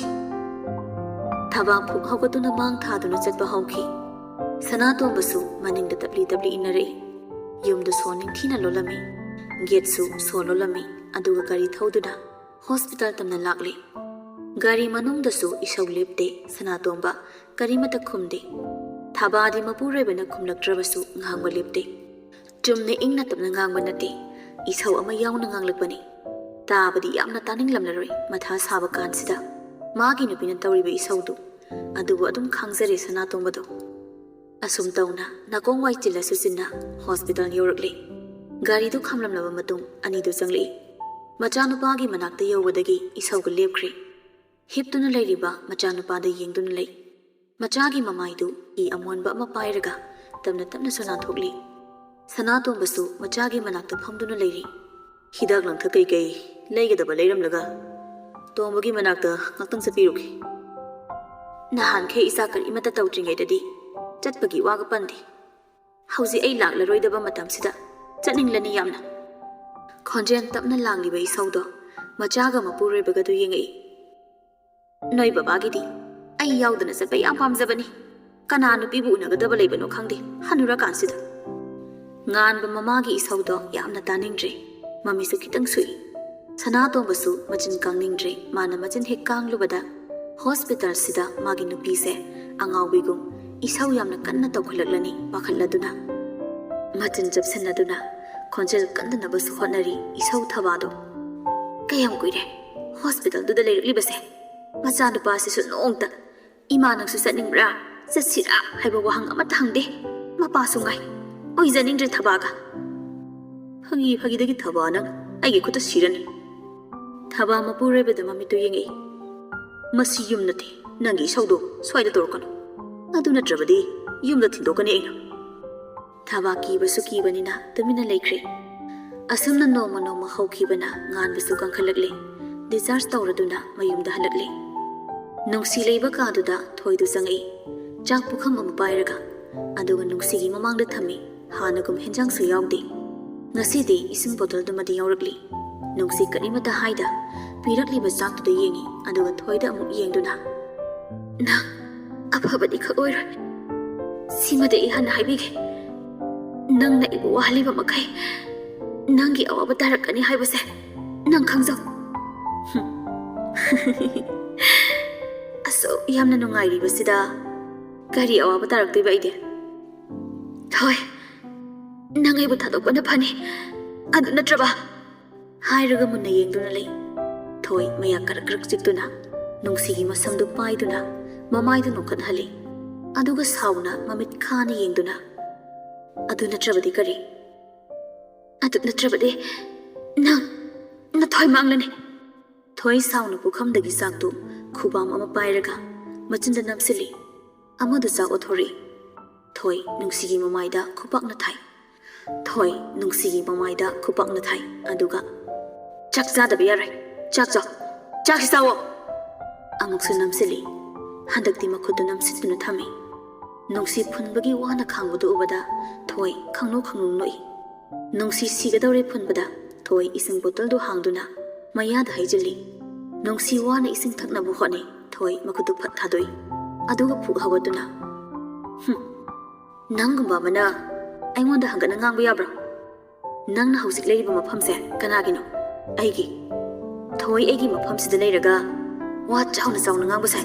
ꯊꯕꯥꯛ ꯐꯨꯛ ꯍꯧꯒꯠꯇꯨꯅ ꯃꯥꯡ ꯊꯥꯗꯨꯅ ꯆꯠꯄ ꯍꯧꯈꯤ꯫ ꯁꯅꯥꯇꯣꯝꯕꯁꯨ ꯃꯅꯤꯡꯗ ꯇꯞꯂꯤ ꯇꯞꯂꯤ ꯏꯟꯅꯔꯛꯏ꯫ ꯌꯨꯝꯗꯨ ꯁꯣ ꯅꯤꯡꯊꯤꯅ ꯂꯣꯜꯂꯝꯃꯤ꯫ ꯒꯦꯠꯁꯨ ꯁꯣ ꯂꯣꯜꯂꯝꯃꯤ꯫ ꯑꯗꯨꯒ ꯒꯥꯔꯤ ꯊꯧꯗꯨꯅ ꯍꯣꯁꯄꯤꯇꯥꯜ ꯇꯝꯅ ꯂꯥꯛꯂꯦ꯫ ꯒꯥꯔꯤ ꯃꯅꯨꯡꯗꯁꯨ ꯏꯁꯧ ꯂꯦꯞꯇꯦ ꯁꯅꯥꯇꯣꯝꯕ, ꯀꯔꯤꯃꯠꯇ ꯈꯨꯝꯗꯦ꯫ ꯊꯕꯥꯗꯤ ꯃꯄꯨꯔꯣꯏꯕꯅ ꯈꯨꯝꯂꯛꯇ꯭ꯔꯕꯁꯨ ꯉꯥꯡꯕ ꯂꯦꯞꯇꯦ꯫ ꯆꯨꯝꯅ ꯏꯪꯅ ꯇꯞꯅ ꯉꯥꯡꯕ ꯅꯠꯇꯦ, ꯏꯁꯧ ꯑꯃ ꯌꯥꯎꯅ ꯉꯥꯡꯂꯛꯄꯅꯤ꯫ ꯇꯥꯕꯗꯤ ꯌꯥꯝꯅ ꯇꯥꯅꯤꯡꯂꯝꯂꯔꯣꯏ ꯃꯊꯥ ꯁꯥꯕ ꯀꯥꯟꯁꯤꯗ꯫ ꯃꯥꯒꯤ ꯅꯨꯄꯤꯅ ꯇꯧꯔꯤꯕ ꯏꯁꯧꯗꯨ ꯑꯗꯨꯕꯨ ꯑꯗꯨꯝ ꯈꯥꯡꯖꯔꯦ ꯁꯅꯥꯇꯣꯝꯕꯗꯣ꯫ ꯑꯁꯨꯝ ꯇꯧꯅ ꯅꯥꯀꯣꯡ ꯋꯥꯏ ꯆꯤꯜꯂꯁꯨ ꯆꯤꯟꯅ ꯍꯣꯁꯄꯤꯇꯥꯜ ꯌꯧꯔꯛꯂꯦ꯫ ꯒꯥꯔꯤꯗꯨ ꯈꯥꯝꯂꯝꯂꯕ ꯃꯇꯨꯡ ꯑꯅꯤꯗꯨ ꯆꯪꯂꯛꯏ꯫ ꯃꯆꯥꯅꯨꯄꯥꯒꯤ ꯃꯅꯥꯛꯇ ꯌꯧꯕꯗꯒꯤ ꯏꯁꯧꯒ ꯂꯦꯞꯈ꯭ꯔꯦ꯫ ꯍꯤꯞꯇꯨꯅ ꯂꯩꯔꯤꯕ ꯃꯆꯥꯅꯨꯄꯥꯗ ꯌꯦꯡꯗꯨꯅ ꯂꯩ꯫ ꯃꯆꯥꯒꯤ ꯃꯃꯥꯏꯗꯨ ꯐꯤ ꯑꯃꯣꯟꯕ ꯑꯃ ꯄꯥꯏꯔꯒ ꯇꯞꯅ ꯇꯞꯅꯁꯨ ꯅꯥꯟꯊꯣꯛꯂꯤ꯫ ꯁꯅꯥꯇꯣꯝꯕꯁꯨ ꯃꯆꯥꯒꯤ ꯃꯅꯥꯛꯇ ꯐꯝꯗꯨꯅ ꯂꯩꯔꯤ꯫ ꯍꯤꯗꯥꯛ ꯂꯥꯡꯊꯛ ꯀꯩꯀꯩ ꯂꯩꯒꯗꯕ ꯂꯩꯔꯝꯂꯒ ꯇꯣꯝꯕꯒꯤ ꯃꯅꯥꯛꯇ ꯉꯥꯛꯇꯪ ꯆꯠꯄꯤꯔꯨꯒꯦ꯫ ꯅꯍꯥꯟꯈꯩ ꯏꯆꯥ ꯀꯔꯤꯃꯠꯇ ꯇꯧꯗ꯭ꯔꯤꯉꯩꯗꯗꯤ ꯆꯠꯄꯒꯤ ꯋꯥꯒ ꯄꯟꯗꯦ꯫ ꯍꯧꯖꯤꯛ ꯑꯩ ꯂꯥꯛꯂꯔꯣꯏꯗꯕ ꯃꯇꯝꯁꯤꯗ ꯆꯠꯅꯤꯡꯂꯅꯤ ꯌꯥꯝꯅ꯫ ꯈꯣꯟꯖꯦꯜ ꯇꯞꯅ ꯂꯥꯡꯂꯤꯕ ꯏꯁꯧꯗꯣ ꯃꯆꯥꯒ ꯃꯄꯨꯔꯣꯏꯕꯒꯗꯨ ꯌꯦꯡꯉꯛꯏ꯫ ꯅꯣꯏ ꯕꯕꯥꯒꯤꯗꯤ ꯑꯩ ꯌꯥꯎꯗꯅ ꯆꯠꯄ ꯌꯥꯝ ꯄꯥꯝꯖꯕꯅꯤ꯫ ꯀꯅꯥ ꯅꯨꯄꯤꯕꯨ ꯎꯅꯒꯗꯕ ꯂꯩꯕꯅꯣ ꯈꯪꯗꯦ ꯍꯟꯅꯨꯔꯀꯥꯟꯁꯤꯗ꯫ ꯉꯥꯟꯕ ꯃꯃꯥꯒꯤ ꯏꯁꯧꯗꯣ ꯌꯥꯝꯅ ꯇꯥꯅꯤꯡꯗ꯭ꯔꯦ꯫ ꯃꯃꯤꯠꯁꯨ ꯈꯤꯇꯪ ꯁꯨꯏ꯫ ꯁꯅꯥꯇꯣꯝꯕꯁꯨ ꯃꯆꯤꯟ ꯀꯥꯡꯅꯤꯡꯗ꯭ꯔꯦ꯫ ꯃꯥꯅ ꯃꯆꯤꯟ ꯍꯦꯛ ꯀꯥꯡꯂꯨꯕꯗ ꯍꯣꯁꯄꯤꯇꯥꯜꯁꯤꯗ ꯃꯥꯒꯤ ꯅꯨꯄꯤꯁꯦ ꯑꯉꯥꯎꯕꯤꯒꯨꯝ ꯏꯁꯧ ꯌꯥꯝꯅ ꯀꯟꯅ ꯇꯧꯈꯠꯂꯛꯂꯅꯤ ꯄꯥꯈꯠꯂꯗꯨꯅ꯫ ꯃꯆꯤꯟ ꯆꯞꯁꯤꯟꯅꯗꯨꯅ ꯈꯣꯟꯖꯦꯜ ꯀꯟꯗꯅꯕꯁꯨ ꯍꯣꯠꯅꯔꯤ ꯏꯁꯧ ꯊꯕꯥꯗꯣ꯫ ꯀꯌꯥꯝ ꯀꯨꯏꯔꯦ ꯍꯣꯁꯄꯤꯇꯥꯜꯗꯨꯗ ꯂꯩꯔꯛꯂꯤꯕꯁꯦ? ꯃꯆꯥꯅꯨꯄꯥꯁꯤꯁꯨ ꯅꯣꯡꯇ "ꯏꯃꯥ, ꯅꯪꯁꯨ ꯆꯠꯅꯤꯡꯕ꯭ꯔꯥ? ꯆꯠꯁꯤꯔꯥ?" ꯍꯥꯏꯕ ꯋꯥꯍꯪ ꯑꯃꯠꯇ ꯍꯪꯗꯦ꯫ ꯃꯄꯥꯁꯨ ꯉꯥꯏ꯫ ꯑꯣꯏꯖꯅꯤꯡꯗ꯭ꯔꯦ ꯊꯕꯥꯒ꯫ ꯐꯥꯒꯤ ꯐꯥꯒꯤꯗꯒꯤ ꯊꯕꯥ, ꯅꯪ ꯑꯩꯒꯤ ꯈꯨꯠꯇ ꯁꯤꯔꯅꯤ꯫ ꯊꯕꯥ ꯃꯄꯨꯔꯣꯏꯕꯗ ꯃꯃꯤꯠꯇꯨ ꯌꯦꯡꯉꯛꯏ꯫ "ꯃꯁꯤ ꯌꯨꯝ ꯅꯠꯇꯦ, ꯅꯪꯒꯤ ꯏꯁꯧꯗꯣ ꯁ꯭ꯋꯥꯏꯗ ꯇꯧꯔꯛꯀꯅꯨ, ꯑꯗꯨ ꯅꯠꯇ꯭ꯔꯕꯗꯤ ꯌꯨꯝꯗ ꯊꯤꯟꯗꯣꯛꯀꯅꯤ ꯑꯩꯅ"꯫ ꯊꯕꯥ ꯀꯤꯕꯁꯨ ꯀꯤꯕꯅꯤꯅ ꯇꯨꯃꯤꯟꯅ ꯂꯩꯈ꯭ꯔꯦ꯫ ꯑꯁꯨꯝꯅ ꯅꯣꯡꯃ ꯅꯣꯡꯃ ꯍꯧꯈꯤꯕꯅ ꯉꯥꯟꯕꯁꯨ ꯀꯟꯈꯠꯂꯛꯂꯦ꯫ ꯗꯤꯁꯆꯥꯔꯖ ꯇꯧꯔꯗꯨꯅ ꯃꯌꯨꯝꯗ ꯍꯜꯂꯛꯂꯦ꯫ ꯅꯨꯡꯁꯤ ꯂꯩꯕ ꯀꯥꯗꯨꯗ ꯊꯣꯏꯗꯨ ꯆꯪꯉꯛꯏ꯫ ꯆꯥꯛ ꯄꯨꯈꯝ ꯑꯃ ꯄꯥꯏꯔꯒ, ꯑꯗꯨꯒ ꯅꯨꯡꯁꯤꯒꯤ ꯃꯃꯥꯡꯗ ꯊꯝꯃꯤ꯫ ꯍꯥꯟꯅꯒꯨꯝ ꯍꯦꯟꯖꯥꯡꯁꯨ ꯌꯥꯎꯗꯦ꯫ ꯉꯁꯤꯗꯤ ꯏꯁꯤꯡ ꯕꯣꯇꯜꯗꯨꯃꯗꯤ ꯌꯥꯎꯔꯛꯂꯤ꯫ ꯅꯨꯡꯁꯤ ꯀꯔꯤꯃꯠꯇ ꯍꯥꯏꯗ ꯄꯤꯔꯛꯂꯤꯕ ꯆꯥꯛꯇꯨꯗ ꯌꯦꯡꯉꯤ, ꯑꯗꯨꯒ ꯊꯣꯏꯗ ꯑꯃꯨꯛ ꯌꯦꯡꯗꯨꯅ, "ꯅꯪ ꯑꯐꯕꯗꯤ ꯈꯛ ꯑꯣꯏꯔꯣꯏ꯫ ꯁꯤꯃꯗꯤ ꯑꯩ ꯍꯥꯟꯅ ꯍꯥꯏꯕꯤꯒꯦ꯫ ꯅꯪꯅ ꯑꯩꯕꯨ ꯋꯥꯍꯜꯂꯤꯕ ꯃꯈꯩ ꯅꯪꯒꯤ ꯑꯋꯥꯕ ꯇꯥꯔꯛꯀꯅꯤ ꯍꯥꯏꯕꯁꯦ ꯅꯪ ꯈꯪꯖꯧ"꯫ ꯑꯁꯨꯛ ꯌꯥꯝꯅ ꯅꯨꯡꯉꯥꯏꯔꯤꯕꯁꯤꯗ ꯀꯔꯤ ꯑꯋꯥꯕ ꯇꯥꯔꯛꯇꯣꯏꯕ ꯑꯩꯗꯤ? "ꯊꯣꯏ, ꯅꯪ ꯑꯩꯕꯨ ꯊꯥꯗꯣꯛꯄꯅ ꯐꯅꯤ꯫ ꯑꯗꯨ ꯅꯠꯇ꯭ꯔꯕ?" ꯍꯥꯏꯔꯒ ꯃꯨꯟꯅ ꯌꯦꯡꯗꯨꯅ ꯂꯩ꯫ ꯊꯣꯏ ꯃꯌꯥ ꯀꯔꯛ ꯀꯔꯛ ꯆꯤꯛꯇꯨꯅ ꯅꯨꯡꯁꯤꯒꯤ ꯃꯁꯝꯗꯨ ꯄꯥꯏꯗꯨꯅ ꯃꯃꯥꯏꯗꯨ ꯅꯣꯛꯈꯠꯍꯜꯂꯤ꯫ ꯑꯗꯨꯒ ꯁꯥꯎꯅ ꯃꯃꯤꯠ ꯈꯥꯅ ꯌꯦꯡꯗꯨꯅ, "ꯑꯗꯨ ꯅꯠꯇ꯭ꯔꯕꯗꯤ ꯀꯔꯤ?" "ꯑꯗꯨ ꯅꯠꯇ꯭ꯔꯕꯗꯤ ꯅꯪ ꯅꯊꯣꯏ ꯃꯥꯡꯂꯅꯤ"꯫ ꯊꯣꯏ ꯁꯥꯎꯅ ꯄꯨꯈꯝꯗꯒꯤ ꯆꯥꯛꯇꯨ ꯈꯨꯕꯥꯝ ꯑꯃ ꯄꯥꯏꯔꯒ ꯃꯆꯤꯟꯗ ꯅꯝꯁꯤꯜꯂꯤ꯫ ꯑꯃꯗꯨ ꯆꯥꯛ ꯑꯣꯊꯣꯔꯛꯏ꯫ ꯊꯣꯏ ꯅꯨꯡꯁꯤꯒꯤ ꯃꯃꯥꯏꯗ ꯈꯨꯄꯥꯛꯅ ꯊꯥꯏ꯫ ꯊꯣꯏ ꯅꯨꯡꯁꯤꯒꯤ ꯃꯃꯥꯏꯗ ꯈꯨꯄꯥꯛꯅ ꯊꯥꯏ, ꯑꯗꯨꯒ, "ꯆꯥꯛ ꯆꯥꯗꯕ ꯌꯥꯔꯣꯏ꯫ ꯆꯥꯛ ꯆꯥꯎ꯫ ꯆꯥꯛꯁꯤ ꯆꯥꯎꯑꯣ"꯫ ꯑꯃꯨꯛꯁꯨ ꯅꯝꯁꯤꯜꯂꯤ꯫ ꯍꯟꯗꯛꯇꯤ ꯃꯈꯨꯠꯇꯨ ꯅꯝꯁꯤꯟꯗꯨꯅ ꯊꯝꯃꯤ꯫ ꯅꯨꯡꯁꯤ ꯐꯨꯟꯕꯒꯤ ꯋꯥꯅ ꯈꯥꯡꯕꯗꯨ ꯎꯕꯗ ꯊꯣꯏ ꯈꯪꯅꯣꯛ ꯈꯪꯅꯣꯛ ꯅꯣꯛꯏ꯫ ꯅꯨꯡꯁꯤ ꯁꯤꯒꯗꯧꯔꯦ ꯐꯨꯟꯕꯗ ꯊꯣꯏ ꯏꯁꯤꯡ ꯕꯣꯇꯜꯗꯨ ꯍꯥꯡꯗꯨꯅ ꯃꯌꯥꯗ ꯍꯩꯖꯤꯜꯂꯤ꯫ ꯅꯨꯡꯁꯤ ꯋꯥꯅ ꯏꯁꯤꯡ ꯊꯛꯅꯕ ꯍꯣꯠꯅꯩ꯫ ꯊꯣꯏ ꯃꯈꯨꯠꯇꯨ ꯐꯠ ꯊꯥꯗꯣꯛꯏ꯫ ꯑꯗꯨꯒ ꯐꯨꯛ ꯍꯧꯒꯠꯇꯨꯅ, "ꯍꯨꯝ, ꯅꯪꯒꯨꯝꯕ ꯑꯃꯅ ꯑꯩꯉꯣꯟꯗ ꯍꯪꯒꯠꯅ ꯉꯥꯡꯕ ꯌꯥꯕ꯭ꯔꯣ? ꯅꯪꯅ ꯍꯧꯖꯤꯛ ꯂꯩꯔꯤꯕ ꯃꯐꯝꯁꯦ ꯀꯅꯥꯒꯤꯅꯣ? ꯑꯩꯒꯤ꯫ ꯊꯣꯏ ꯑꯩꯒꯤ ꯃꯐꯝꯁꯤꯗ ꯂꯩꯔꯒ ꯋꯥ ꯆꯥꯎꯅ ꯆꯥꯎꯅ ꯉꯥꯡꯕ ꯁꯥꯏ꯫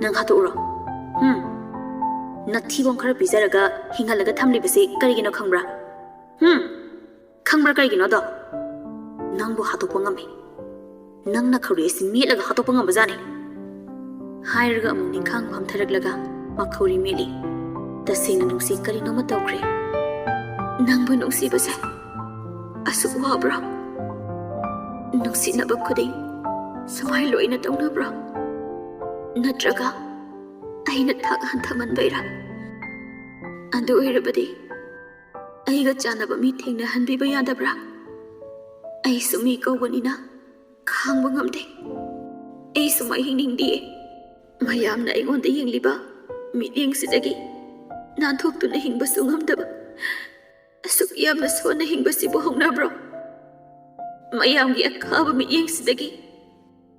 ꯅꯪ ꯍꯥꯠꯇꯣꯛꯎꯔꯣ꯫ ꯍꯨꯝ꯫ ꯅꯊꯤꯕꯣꯡ ꯈꯔ ꯄꯤꯖꯔꯒ ꯍꯤꯡꯍꯜꯂꯒ ꯊꯝꯂꯤꯕꯁꯤ ꯀꯔꯤꯒꯤꯅꯣ ꯈꯪꯕ꯭ꯔꯥ? ꯍꯨꯝ꯫ ꯈꯪꯕ꯭ꯔꯥ ꯀꯔꯤꯒꯤꯅꯣꯗꯣ? ꯅꯪꯕꯨ ꯍꯥꯠꯇꯣꯛꯄ ꯉꯝꯃꯤ꯫ ꯅꯪꯅ ꯈꯧꯔꯤ ꯑꯁꯤ ꯃꯦꯠꯂꯒ ꯍꯥꯠꯇꯣꯛꯄ ꯉꯝꯕꯖꯥꯠꯅꯤ"꯫ ꯍꯥꯏꯔꯒ ꯑꯃꯨꯛ ꯅꯤꯡꯈꯥꯡ ꯐꯝꯊꯔꯛꯂꯒ ꯃꯈꯧꯔꯤ ꯃꯦꯠꯂꯤ꯫ ꯇꯁꯦꯡꯅ ꯅꯨꯡꯁꯤ ꯀꯔꯤꯅꯣꯃ ꯇꯧꯈ꯭ꯔꯦ꯫ "ꯅꯪꯕꯨ ꯅꯨꯡꯁꯤꯕꯁꯦ ꯑꯁꯨꯛ ꯋꯥꯕ꯭ꯔꯥ?" ꯅꯨꯡꯁꯤꯅꯕ ꯈꯨꯗꯤꯡ ꯁꯨꯃꯥꯏ ꯂꯣꯏꯅ ꯇꯧꯅꯕ꯭ꯔꯣ? ꯅꯠꯇ꯭ꯔꯒ ꯑꯩꯅ ꯊꯥꯛ ꯍꯟꯊꯃꯟꯕꯩꯔꯥ? ꯑꯗꯨ ꯑꯣꯏꯔꯕꯗꯤ ꯑꯩꯒ ꯆꯥꯟꯅꯕ ꯃꯤ ꯊꯦꯡꯅꯍꯟꯕꯤꯕ ꯌꯥꯗꯕ꯭ꯔꯥ? ꯑꯩꯁꯨ ꯃꯤ ꯀꯧꯕꯅꯤꯅ ꯈꯥꯡꯕ ꯉꯝꯗꯦ꯫ ꯑꯩ ꯁꯨꯃꯥꯏ ꯍꯤꯡꯅꯤꯡꯗꯤꯌꯦ꯫ ꯃꯌꯥꯝꯅ ꯑꯩꯉꯣꯟꯗ ꯌꯦꯡꯂꯤꯕ ꯃꯤꯠꯌꯦꯡꯁꯤꯗꯒꯤ ꯅꯥꯟꯊꯣꯛꯇꯨꯅ ꯍꯤꯡꯕꯁꯨ ꯉꯝꯗꯕ ꯑꯁꯨꯛ ꯌꯥꯝꯅ ꯁꯣꯟꯅ ꯍꯤꯡꯕꯁꯤꯕꯨ ꯍꯧꯅꯕ꯭ꯔꯣ? ꯃꯌꯥꯝꯒꯤ ꯑꯈꯥꯕ ꯃꯤꯠꯌꯦꯡꯁꯤꯗꯒꯤ